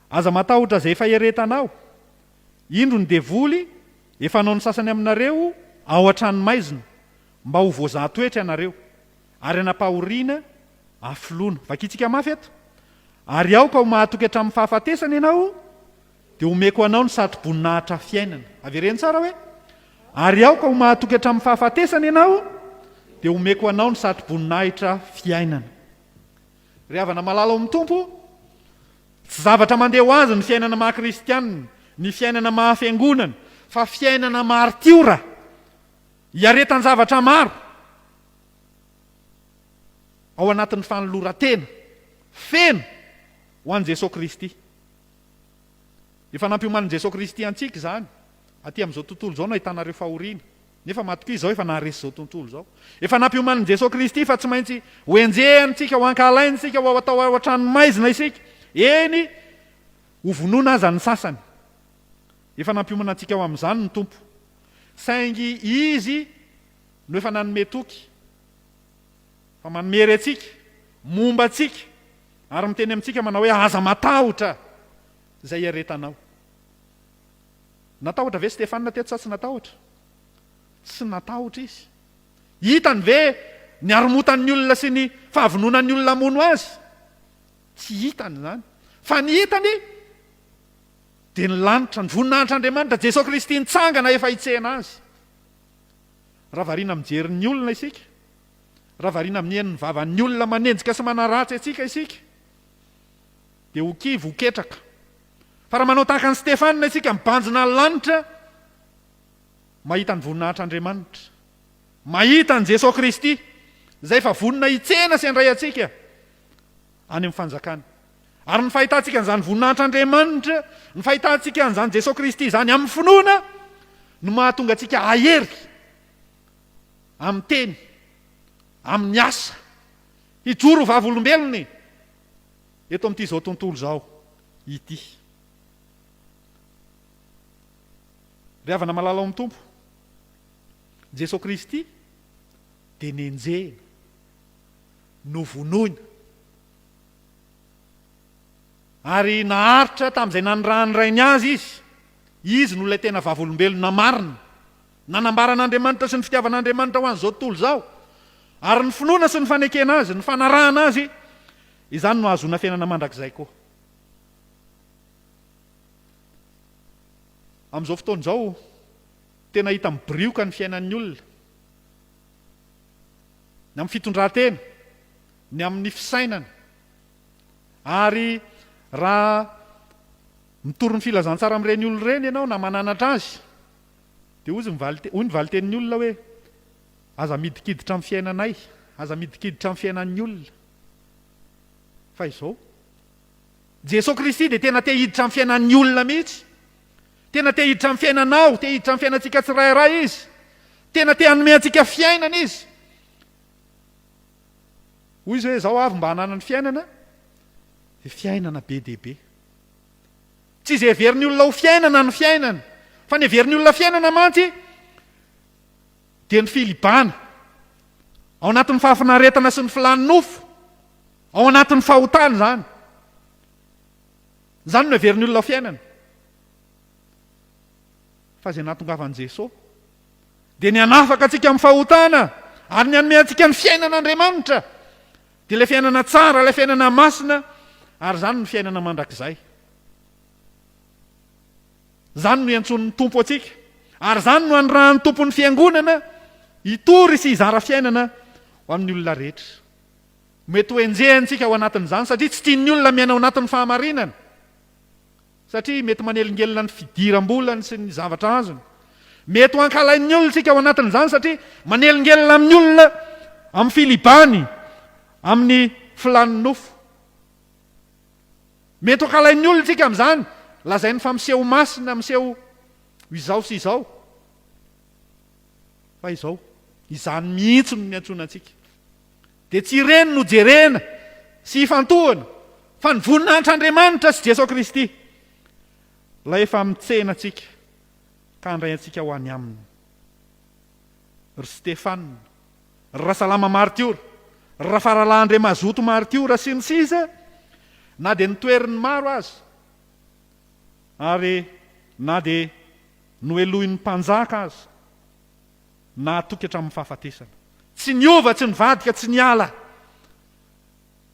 Aza matahotra izay efa eretanao. Indro ny devoly efa hanao ny sasany aminareo ao an-tranomaizina, mba ho voazaha toetra ianareo, ary hanam-pahoriana hafoloana. Vakintsika mafy eto. Ary aoka ho mahatoky hatramin'ny fahafatesana ianao, dia homeko anao ny satroboninahitra fiainana. Avereno tsara hoe, Ary aoka ho mahatoky hatramin'ny fahafatesana ianao, dia homeko anao ny satroboninahitra fiainana. Ry havana malala ao amin'ny Tompo, tsy zavatra mandeha ho azy ny fiainana maha kristianina, ny fiainana maha fiangonana, fa fiainana martiora, iaretan-javatra maro ao anatin'ny fanoloran-tena feno ho an'i Jesoa Kristy. Efa nampiomanin'i Jesoa Kristy antsika izany. Aty amin'izao tontolo izao no ahitanareo fahoriana. Nefa matokia izao efa naharesy izao tontolo izao. Efa nampiomanin'i Jesoa Kristy fa tsy maintsy ho enjehina isika, ho ankahalaina isika, ho atao ao an-tranomaizina isika. Eny, ho vonoina aza ny sasany. Efa nampiomana antsika ho amin'izany ny Tompo. Saingy Izy no efa nanome toky fa manome hery antsika, momba antsika, ary miteny amintsika manao hoe aza matahotra izay iaretanao. Natahotra ve Stefana teto sa tsy natahotra? Tsy natahotra izy. Hitany ve ny haromotan'ny olona sy ny fahavononan'ny olona hamono azy? Tsy hitany izany. Fa ny hitany dia ny lanitra, ny voninahitr'Andriamanitra, Jesoa Kristy nitsangana efa hitsena azy. Raha variana mijery ny olona isika, raha variana mihaino ny vavan'ny olona manenjika sy manaratsy antsika isika, dia ho kivy, ho ketraka. Fa raha manao tahaka an'i Stefana isika, mibanjina ny lanitra, mahita ny voninahitr'Andriamanitra, mahita an'i Jesoa Kristy, izay efa vonona hitsena sy handray antsika any amin'ny fanjakany. Ary ny fahitantsika an'izany voninahitr'Andriamanitra, ny fahitantsika an'izany Jesoa Kristy izany amin'ny finoana no mahatonga antsika hahery amin'ny teny, amin'ny asa, hijoro ho vavolombelony eto amin'ity izao tontolo izao ity. Ry havana malala ao amin'ny Tompo, Jesoa Kristy dia nenjehina, novonoina, Ary naharitra tamin'izay nanirahan'ny Rainy azy izy. Izy no ilay tena vavolombelona marina. Nanambara an'Andriamanitra sy ny fitiavan'Andriamanitra ho an'izao tontolo izao. Ary ny finoana sy ny fanekena azy, ny fanarahana azy, izany no hahazoana fiainana mandrakizay koa. Amin'izao fotoana izao, tena hita mibirioka ny fiainan'ny olona. Ny amin'ny fitondran-tena, ny amin'ny fisainana. Ary raha mitory ny filazantsara amin'ireny olona ireny ianao na mananatra azy, dia hoy ny valite- hoy ny valitenin'ny olona hoe, Aza midikiditra amin'ny fiainanay, aza midikiditra amin'ny fiainan'ny olona. Fa izao, Jesoa Kristy dia tena te hiditra amin'ny fiainan'ny olona mihitsy. Tena te hiditra amin'ny fiainanao, te hiditra amin'ny fiainantsika tsirairay Izy. Tena te hanome antsika fiainana Izy. Hoy izy hoe, Izaho avy mba hanana ny fiainana, dia fiainana be dia be. Tsy izay heverin'ny olona ho fiainana ny fiainana, fa ny heverin'ny olona fiainana mantsy dia ny filibana, ao anatin'ny fahafinaretana sy ny filàn'ny nofo, ao anatin'ny fahotana izany. Izany no heverin'ny olona ho fiainana. Fa izay nahatongavan'i Jesoa. Dia ny hanafaka antsika amin'ny fahotana ary ny hanome antsika ny fiainan'Andriamanitra. Dia ilay fiainana tsara, ilay fiainana masina, ary izany no fiainana mandrakizay. Izany no iantsoan'ny Tompo antsika, ary izany no anirahan'ny Tompo ny Fiangonana hitory sy hizara fiainana ho amin'ny olona rehetra. Mety ho enjehintsika ao anatin'izany satria tsy tian'ny olona miaina ao anatin'ny fahamarinana, satria mety manelingelina ny fidiram-bolany sy ny zavatra azony. Mety ho ankahalain'ny olona isika ao anatin'izany satria manelingelina amin'ny olona amin'ny filibany, amin'ny filàn'ny nofo. Mety ho ankahalain'ny olona isika amin'izany, lazainy fa miseho masina, miseho izao sy izao. Fa izao, izany mihitsy no niantsoana antsika. Dia tsy ireny no jerena sy ifantohana, fa ny voninahitr'Andriamanitra sy Jesoa Kristy, Ilay efa mitsena antsika ka handray antsika ho any Aminy. Ry Stefana, ry Rasalama maritiora, ry Rafaralahy Andriamazoto maritiora, sy ny sisa, na dia notoherin'ny maro aza, ary na dia nohelohin'ny mpanjaka aza, nahatoky hatramin'ny fahafatesana. Tsy niova, tsy nivadika, tsy niala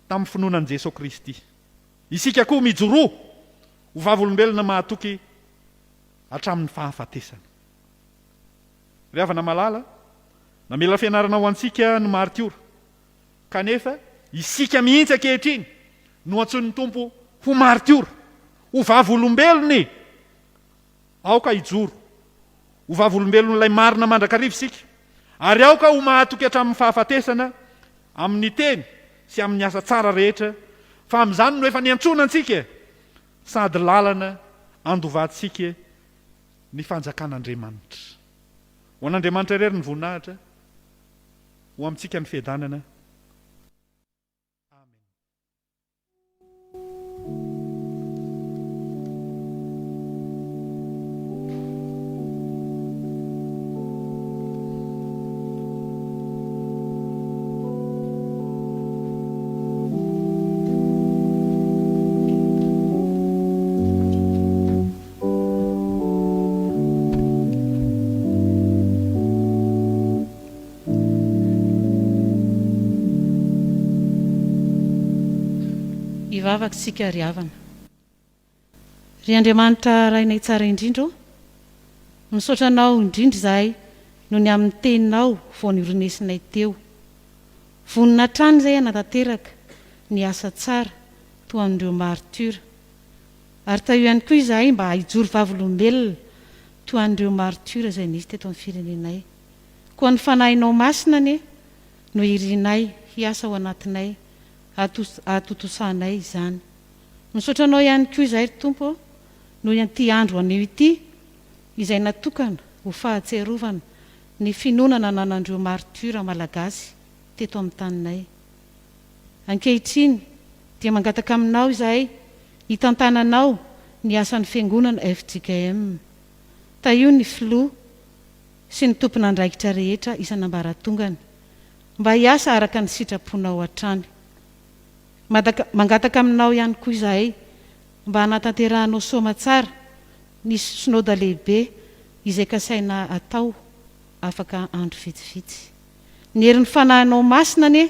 tamin'ny finoana an'i Jesoa Kristy. Isika koa mijoroa ho vavolombelona mahatoky hatramin'ny fahafatesana. Ry havana malala, namela fianarana ho antsika ny maritiora, kanefa isika mihitsy ankehitriny no antsoin'ny Tompo ho maritiora, ho vavolombelony. Aoka hijoro ho vavolombelon'ilay marina mandrakariva isika, ary aoka ho mahatoky hatramin'ny fahafatesana amin'ny teny sy amin'ny asa tsara rehetra, fa amin'izany no efa niantsoana antsika sady lalana andovantsika ny fanjakan'Andriamanitra. Ho an'Andriamanitra irery ny voninahitra, ho amintsika ny fiadanana. Amen. Hivavaka isika ry havana. Ry Andriamanitra Rainay tsara indrindra ô, misaotra Anao indrindra izahay noho ny amin'ny Teninao vao noronesinay teo. Vonona hatrany izahay hanatanteraka ny asa tsara toa an'ireo martyrs. Ary tahio ihany koa izahay mba hijoro vavolombelona toa an'ireo martyrs izay nisy teto amin'ny firenenay. Koa ny Fanahinao Masina anie no irinay hiasa ao anatinay hahatontosanay izany. Misaotra Anao ihany koa izahay ry Tompo ô noho ity andro anio ity izay natokana ho fahatsiarovana ny finoana nananan'ireo martyrs malagasy teto amin'ny taninay. Ankehitriny dia mangataka Aminao izahay hitantananao ny asan'ny Fiangonana fjkm. Tahio ny Filoha sy ny tompon'andraikitra rehetra isan'ambaratongany mba hiasa araka ny sitraponao hatrany. Mangataka Aminao ihany koa izahay mba hanatanterahanao soamatsara ny Synoda lehibe izay kasaina hatao afaka andro vitsivitsy. Ny herin'ny Fanahinao Masina anie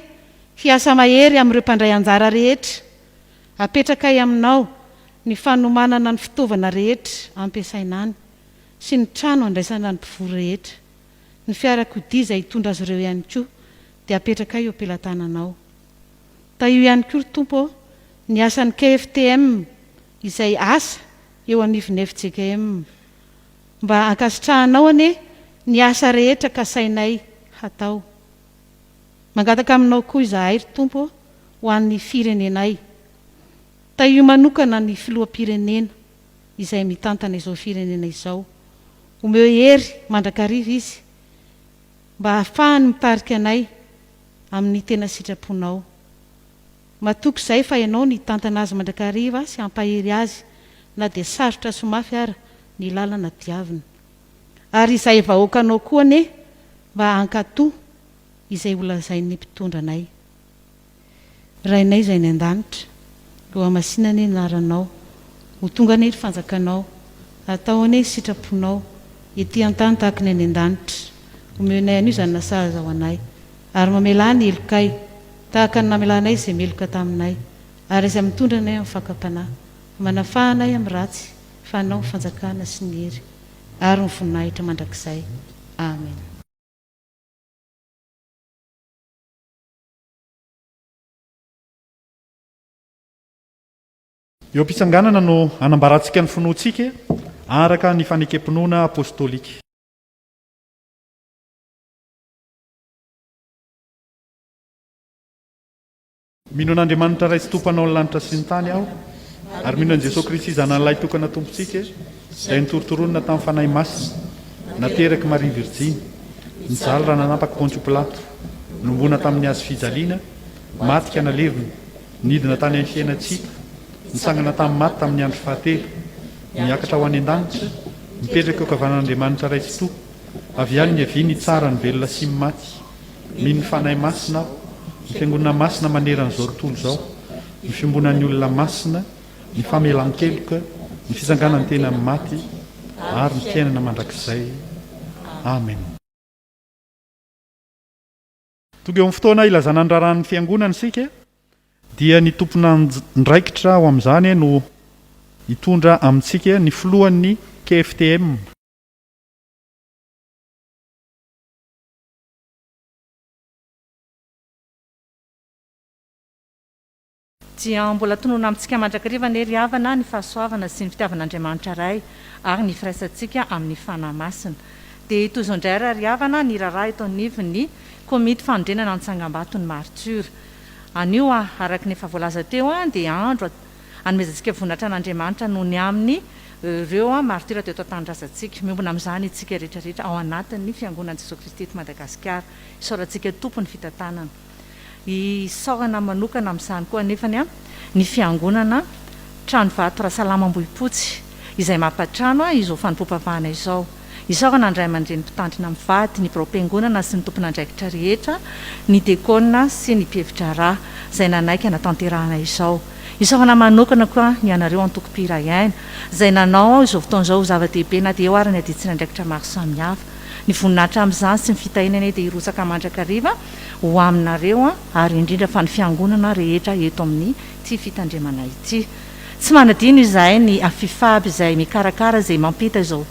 hiasa mahery amin'ireo mpandray anjara rehetra. Apetrakay Aminao ny fanomanana ny fitaovana rehetra ampiasaina any sy ny trano handraisana ny mpivory rehetra. Ny fiarakodia izay hitondra azy ireo ihany koa dia apetrakay eo am-pelatananao. Tahio ihany koa ry Tompo ô ny asan'ny KFTM izay asa eo anivon'ny fjkm. Mba ankasitrahanao anie ny asa rehetra kasainay hatao. Mangataka aminao koa izahay ry Tompo ô ho an'ny firenenay. Tahio manokana ny filoham-pirenena izay mitantana izao firenena izao. Omeo hery mandrakariva izy mba hahafahany mitarika anay amin'ny tena sitraponao. Matoky izahay fa Ianao no hitantana azy mandrakariva sy hampahery azy na dia sarotra sy mafy ara ny lalana diaviny. Ary izahay vahoakanao koa anie mba hankatò izay holazain'ny mpitondra anay. Rainay izay any an-danitra, Hohamasina anie ny anaranao, Ho tonga anie ny fanjakanao, Atao anie ny sitraponao, Ety an-tany tahaka ny any an-danitra. Omeo anay anio izany nasahaza ho anay. Ary mamelà ny helokay, tahaka ny namelanay izay meloka taminay. Ary aza mitondra anay amin'ny fakam-panahy, fa manafaha anay amin'ny ratsy, fa Anao ny fanjakana sy ny hery ary ny voninahitra mandrakizay. Amen. Eo am-pitsanganana no hanambarantsika ny finoantsika araka ny fanekem-pinoana apostolika. Mino an'Andriamanitra Ray Tsitoha Mpanao ny lanitra sy ny tany aho, ary mino an'i Jesoa Kristy Zanany Lahitokana Tompontsika, izay notorontoronina tamin'ny Fanahy Masina, naterak'i Maria Virjiny, nijaly raha nanapaka Pontio Pilato, nohomboana tamin'ny hazo fijaliana, maty ka nalevina, nidina tany amin'ny fiainan-tsy hita, nitsangana tamin'ny maty tamin'ny andro fahatelo, niakatra ho any an-danitra, mipetraka eo ankavanan'Andriamanitra Ray Tsitoha, avy any niaviany hitsara ny velona sy ny maty. Mino ny Fanahy Masina aho, ny Fiangonana Masina manerana izao tontolo izao, ny fiombonan'ny olona masina, ny famelan-keloka, ny fitsanganan'ny tena amin'ny maty, ary ny fiainana mandrakizay. Amen. Tonga eo amin'ny fotoana ilazana ny raharahan'ny Fiangonana isika, dia ny tompon'andraikitra ao amin'izany no hitondra amintsika ny filohan'ny KFTM. Dia mbola tononina amintsika mandrakariva anie ry havana ny fahasoavana sy ny fitiavan'Andriamanitra Ray ary ny firaisantsika amin'ny Fanahy Masina. Dia toy izao indray ary ry havana ny raharaha eto anivon'ny Komity Fanorenana ny Tsangambaton'ny Martiora. Anio araka ny efa voalaza teo dia andro hanomezantsika voninahitra an'Andriamanitra noho ny amin'ny ireo martiora teto an-tanindrazantsika. Miombona amin'izany isika rehetra rehetra ao anatin'ny Fiangonan'i Jesoa Kristy eto Madagasikara. Isaorantsika Tompo ny fitantanana. Isaorana manokana amin'izany koa anefany ny Fiangonana Tranovato Rasalama Ambohipotsy izay mampatrano izao fanompoam-pavahana izao. Isaorana ny ray aman-dreny mpitandrina mivady, ny biraom-piangonana sy ny tompon'andraikitra rehetra, ny dekona sy ny mpihevi-draharaha izay nanaiky hanatanterahana izao. Isaorana manokana koa ny anareo antoko mpiray aina izay nanao izao fotoana izao ho zava-dehibe na dia eo ary ny adidin'andraikitra maro samihafa. Ny voninahitra amin'izany sy ny fitahiana anie dia hirotsaka mandrakariva ho aminareo ary indrindra fa ny fiangonana rehetra eto amin'ity fitandremana ity. Tsy manadino izahay ny Afifab izay mikarakara izay mampita izao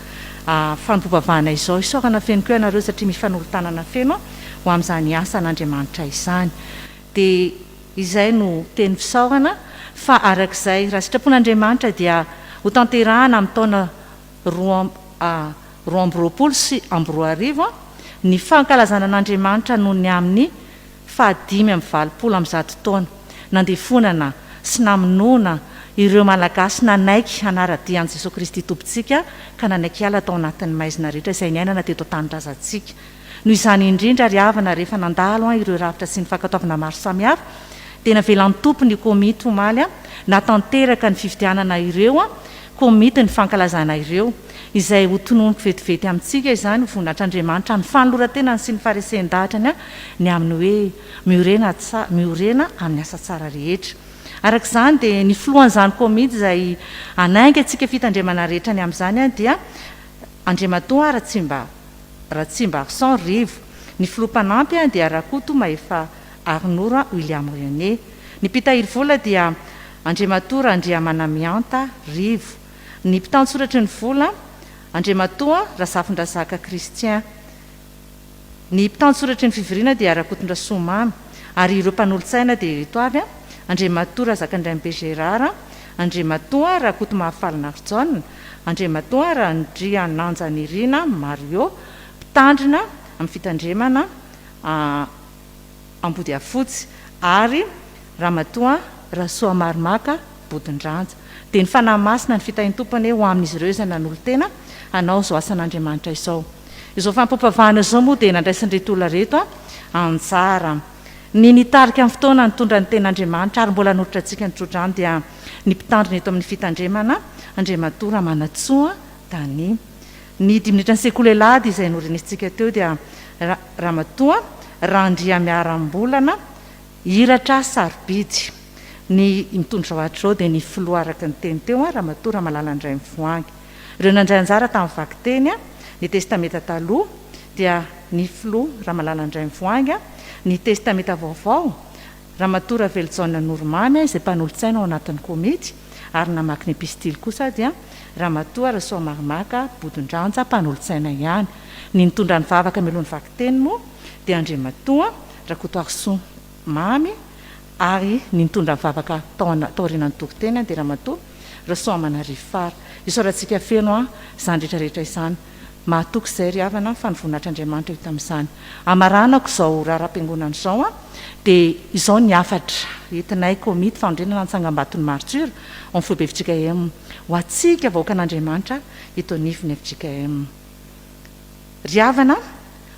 fanompoam-pivavahana izao. Isaorana feno koa ianareo satria mifanolo-tanana feno ho amin'izany asan'Andriamanitra izany. Dia izay no teny fisaorana fa arak'izay raha sitrapon'Andriamanitra dia hotanterahana amin'ny taona 2022 ny fankalazana an'Andriamanitra noho ny amin'ny faha 185 taona nandefonana sy namonoana ireo Malagasy nanaiky hanara-dia an'i Jesoa Kristy Tompontsika ka nanaiky hiala tao anatin'ny maizina rehetra izay niainana teto an-tanindrazantsika. Noho izany indrindra ry havana rehefa nandalo ireo rafitra sy ny fankatoavana maro samihafa dia navelan'ny Tompo ny komity omaly nahatanteraka ny fifidianana ireo komity ny fankalazana ireo izay ho tononiko vetivety amintsika izany ho voninahitr'Andriamanitra ny fanoloran-tenany sy ny faharesen-dahatrany ny amin'ny hoe miorena miorena amin'ny asa tsara rehetra. Araka izany dia ny filohan'izany komity izay hanainga antsika fitandremana rehetra ny amin'izany dia Andriamatoa Ratsimba Ratsimbarison Rivo. Ny filoha mpanampy dia Rakoto Mahefa Harinoro William René. Ny mpitahiry vola dia Andriamatoa Randriamanamianta Rivo. Ny mpitantsoratry ny vola Andriamatoa Razafindrazaka Christian. Ny mpitantsoratry ny fivoriana dia Rakotondrasoa Mamy ary ireo mpanolotsaina dia ireto avy, Andriamatoa Razakandrainibe Gérard, Andriamatoa Rakotomahafaly Narijaona, Andriamatoa Randriananjanirina Mario, mpitandrina amin'ny fitandremana Ambodiafotsy ary Ramatoa Rasoamarimaka Bodondranja. Dia ny Fanahy Masina, ny fitahian-Tompo anie ho amin'izy ireo izay nanolo-tena hanao izao asan'Andriamanitra izao. Izao fampivavahana izao moa dia nandraisan'ireto olona ireto anjara. Ny nitarika ny fotoana nitondra ny tenin'Andriamanitra ary mbola hanolotra antsika ny tsodrano dia ny mpitandrina eto amin'ny fitandremana, Andriamatoa Ramanantsoa Dany. Ny dimy minitra ny sekoly alahady izay norenesintsika teo dia Ramatoa Randriamiarambolana Hiratra Sarobidy. Ny mitondra izao atra izao dia ny filoha araka ny teny teo, Ramatoa Ramalala Andraimivoahangy. Ireo nandray anjara tamin'ny vakiteny ny Testamenta Taloha dia. ny Filoha Ramalala Andraimivoahangy, ny Testamenta Vaovao, Ramatoa Ravelojaona Noromamy izay mpanolotsaina ao anatin'ny komity ary namaky ny epistily kosa dia Ramatoa Rasoamarimaka Bodondranja mpanolotsaina ihany. Ny nitondra ny vavaka mialoha ny vakiteny moa dia Andriamatoa Rakotoarisoa Mamy ary ny nitondra ny vavaka tao taorianan'ny toriteny dia Ramatoa Rasoamanarivo Fara. Isaorantsika feno izany rehetra rehetra izany. Mahatoky izay ry havana fa ny voninahitr'Andriamanitra hita amin'izany. Hamaranako izao raharaham-piangonana izao dia izao ny hafatra entinay komity fanorenana ny tsangambaton'ny Martyrs ao amin'ny foibe fjkm ho antsika vahoakan'Andriamanitra eto anivon'ny fjkm. Ry havana,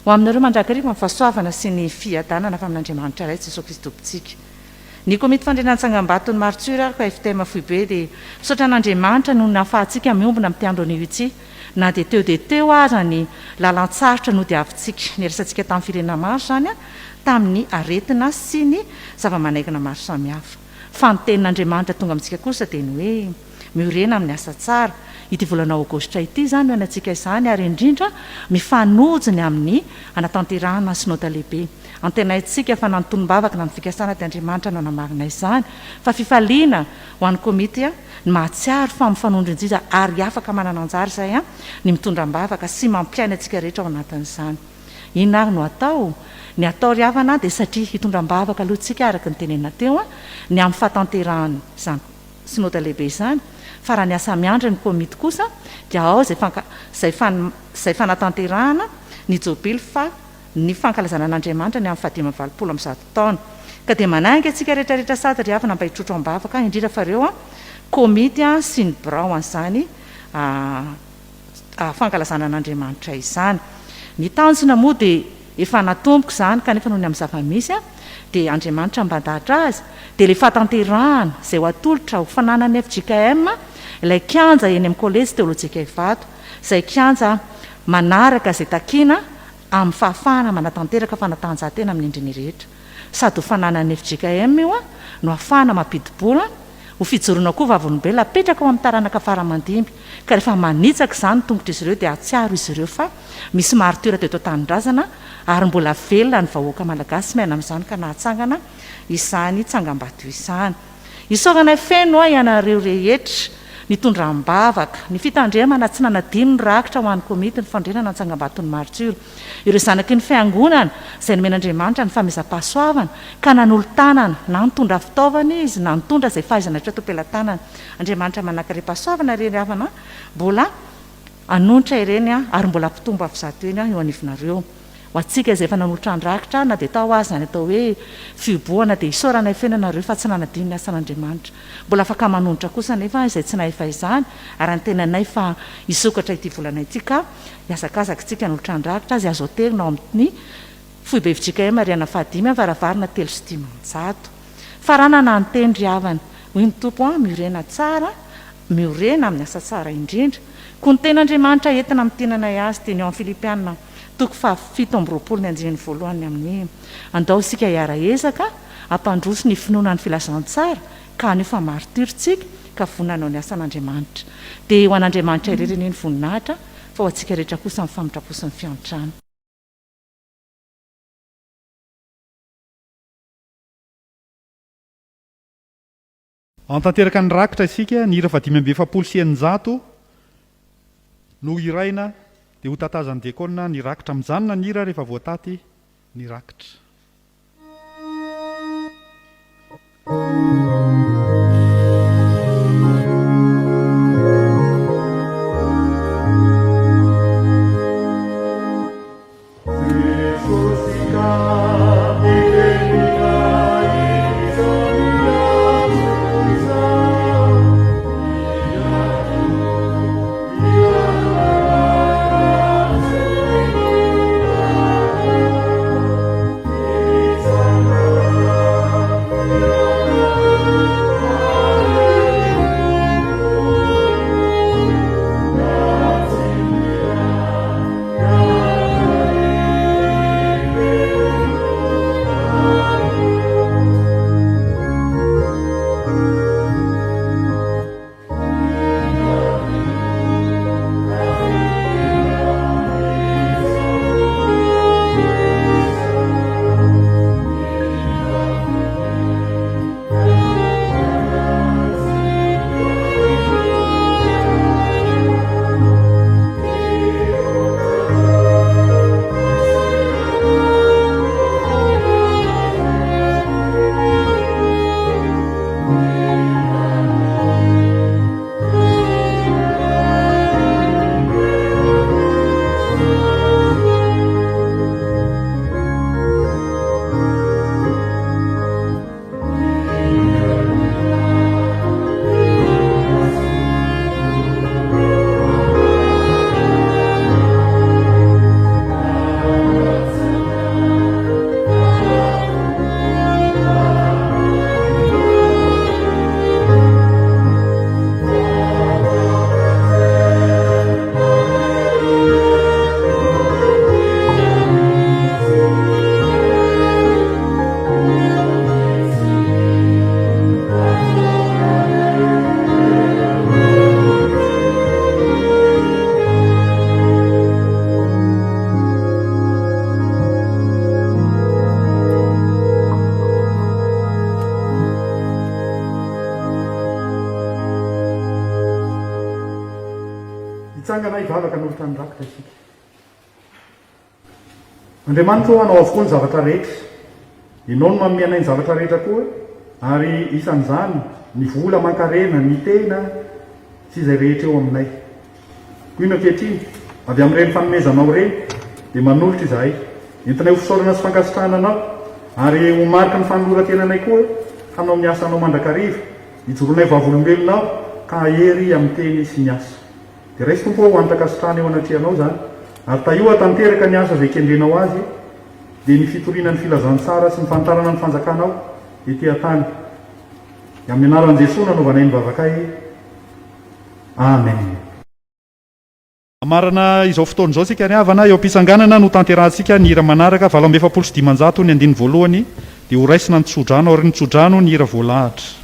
ho aminareo mandrakariva ny fahasoavana sy ny fiadanana avy amin'Andriamanitra Ray Jesoa Kristy Tompontsika. Ny Komity Fandrindrana Tsangambaton'ny Martyrs ary koa FTM Foibe dia misaotra an'Andriamanitra noho ny nahafahantsika miombona amin'ity andro anio ity na dia teo dia teo aza ny lalan-tsarotra nodiavintsika. Niraisantsika tamin'ny firenena maro izany tamin'ny aretina sy ny zava-manaikina maro samihafa. Fa ny tenin'Andriamanitra tonga amintsika kosa dia ny hoe miorena amin'ny asa tsara. Ity volana aogositra ity izany no iainantsika izany ary indrindra mifanojo ny amin'ny hanatanterahana ny Synoda Lehibe. Antenaintsika fa na ny tonom-bavaka na ny fikasana dia Andriamanitra no hanamarina izany fa fifaliana ho an'ny komity ny mahatsiaro fa mifanondro indrindra ary afaka manana anjara izay ny mitondra am-bavaka sy mampiaina antsika rehetra ao anatin'izany. Inona ary no atao? Ny atao ry havana dia satria hitondra am-bavaka aloha tsika araka ny tenenina teo ny amin'ny fahatanterahan'izany Synoda lehibe izany fa raha ny asa miandry ny komity kosa dia ao izay izay izay fanatanterahana ny jobily fa ny fankalazana an'Andriamanitra ny amin'ny fahadimy amby valopolo amby zato taona. Ka dia manainga antsika rehetra rehetra sady ry havana mba hitrotro am-bavaka, indrindra fa ireo komity sy ny birao an'izany fankalazana an'Andriamanitra izany. Ny tanjona moa dia efa natomboka izany kanefa noho ny amin'ny zava-misy dia Andriamanitra mba-ndahatra azy dia ilay fahatanterahana izay ho atolotra ho fananan'ny fjkm ilay kianja eny amin'ny Kolejy Teolojika Ivato izay kianja manaraka izay takiana amin'ny fahafahana manatanteraka fanatanjahantena amin'ny endriny rehetra. Sady ho fananan'ny fjkm io no hahafahana mampidi-bola ho fijoroana koa vavolombelona apetraka ho amin'ny taranaka fara aman-dimby ka rehefa manitsaka izany ny tongotr'izy ireo dia hahatsiaro izy ireo fa misy martiora teto an-tanindrazana ary mbola velona ny vahoaka malagasy miaina amin'izany ka nahatsangana izany tsangambato izany. Isaoranay feno aho ianareo rehetra nitondra am-bavaka, ny fitandremana tsy nanadino ny rakitra ho an'ny komity ny fandrenana ny tsangambaton'ny martiora, ireo zanaky ny fiangonana izay nomen'Andriamanitra ny famehezam-pahasoavana ka nanolo-tanana na nitondra fitaovana izy na nitondra izay fahaizana rehetra teo am-pelatanany. Andriamanitra manankarem-pahasoavana ireny havana mbola hanonitra ireny ary mbola hampitombo avo zato eny eo anivonareo. Ho antsika izay efa nanolotra ny rakitra na dia tao aza ny atao hoe fihobohana dia isaoranay feno ianareo fa tsy nanadino ny asan'Andriamanitra. Mbola afaka manonitra kosa anefa izay tsy nahefa izany ary antenainay fa hisokatra ity volana ity ka hihazakazaka isika hanolotra ny rakitra izay azo aterina ao amin'ny foibe fjkm rihana fahadimy varavarana 503. Faranana ny teny ry havana, hoy ny Tompo an, miorena tsara, miorena amin'ny asa tsara indrindra. Koa ny tenin'Andriamanitra entina amintinanay azy dia ny ao amin'ny Filipiana toko faha 27 ny andininy voalohany amin'ny Andao isika hiara-ezaka hampandroso ny finoana ny filazantsara ka haneho fa martyr tsika ka vonona hanao ny asan'Andriamanitra. Dia ho an'Andriamanitra irery anie ny voninahitra fa ho antsika rehetra kosa ny famindram-po sy ny fiantrana. Hanatanteraka ny rakitra isika, ny hira faha 645 no hiraina dia ho tatazan'ny diakona ny rakitra. Mijanona ny hira rehefa voataty ny rakitra. Hitsangana hivavaka hanolotra ny rakitra isika. Andriamanitra ô, Anao avokoa ny zavatra rehetra. Ianao no manome anay ny zavatra rehetra koa, ary isan'izany ny vola aman-karena, ny tena sy izay rehetra eo aminay. Koa ino ankehitriny, avy amin'ireny fanomezanao ireny, dia manolotra izahay. Entinay ho fisaorana sy fankasitrahana Anao, ary ho mariky ny fanoloran-tenanay koa hanao ny asanao mandrakariva, hijoroanay vavolombelonao ka hahery amin'ny teny sy ny asa. Dia raiso Tompo ô ho hanitra-kasitrahana eo anatrehanao izany, ary tahio hahatanteraka ny asa izay kendrenao azy, dia ny fitoriana ny filazantsara sy ny fanitarana ny fanjakanao ety an-tany. Dia amin'ny anaran'i Jesoa no anaovanay ny vavakay. Amen. Hamarana izao fotoana izao isika ry havana, eo am-pitsanganana no tanterahantsika ny hira manaraka, 548 ny andininy voalohany, dia ho raisina ny tsodrano, aorian'ny tsodrano ny hira voalahatra.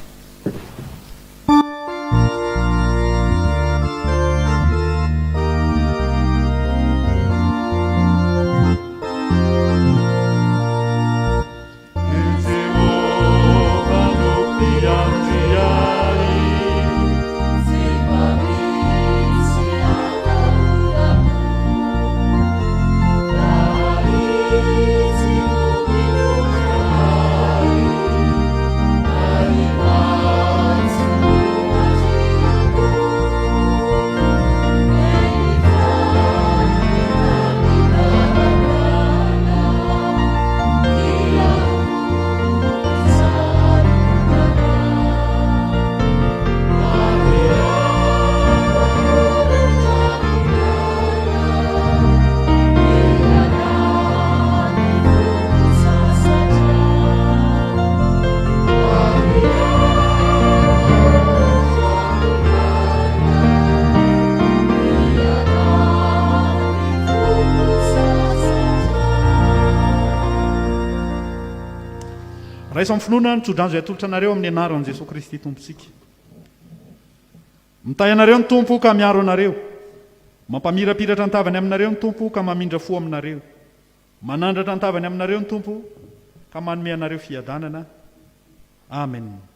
Raiso amin'ny finoana ny tsodrano izay atolotra anareo amin'ny anaran'i Jesoa Kristy Tompontsika. Mitahy anareo ny Tompo ka miaro anareo. Mampamirapiratra ny tavany aminareo ny Tompo ka mamindra fo aminareo. Manandratra ny tavany aminareo ny Tompo ka manome anareo fiadanana. Amen.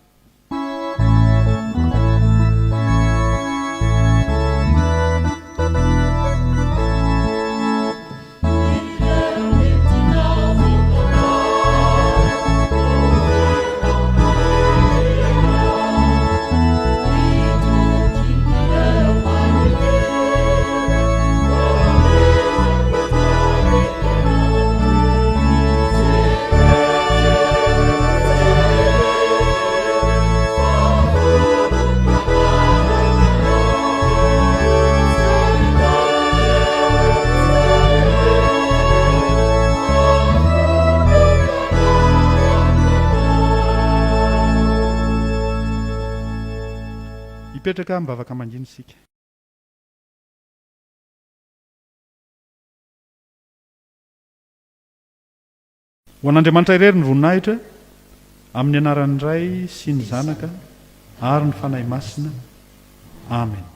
Hipetraka mivavaka mangina isika. Ho an'Andriamanitra irery ny voninahitra, amin'ny anaran'ny Ray sy ny Zanaka ary ny Fanahy Masina. Amen.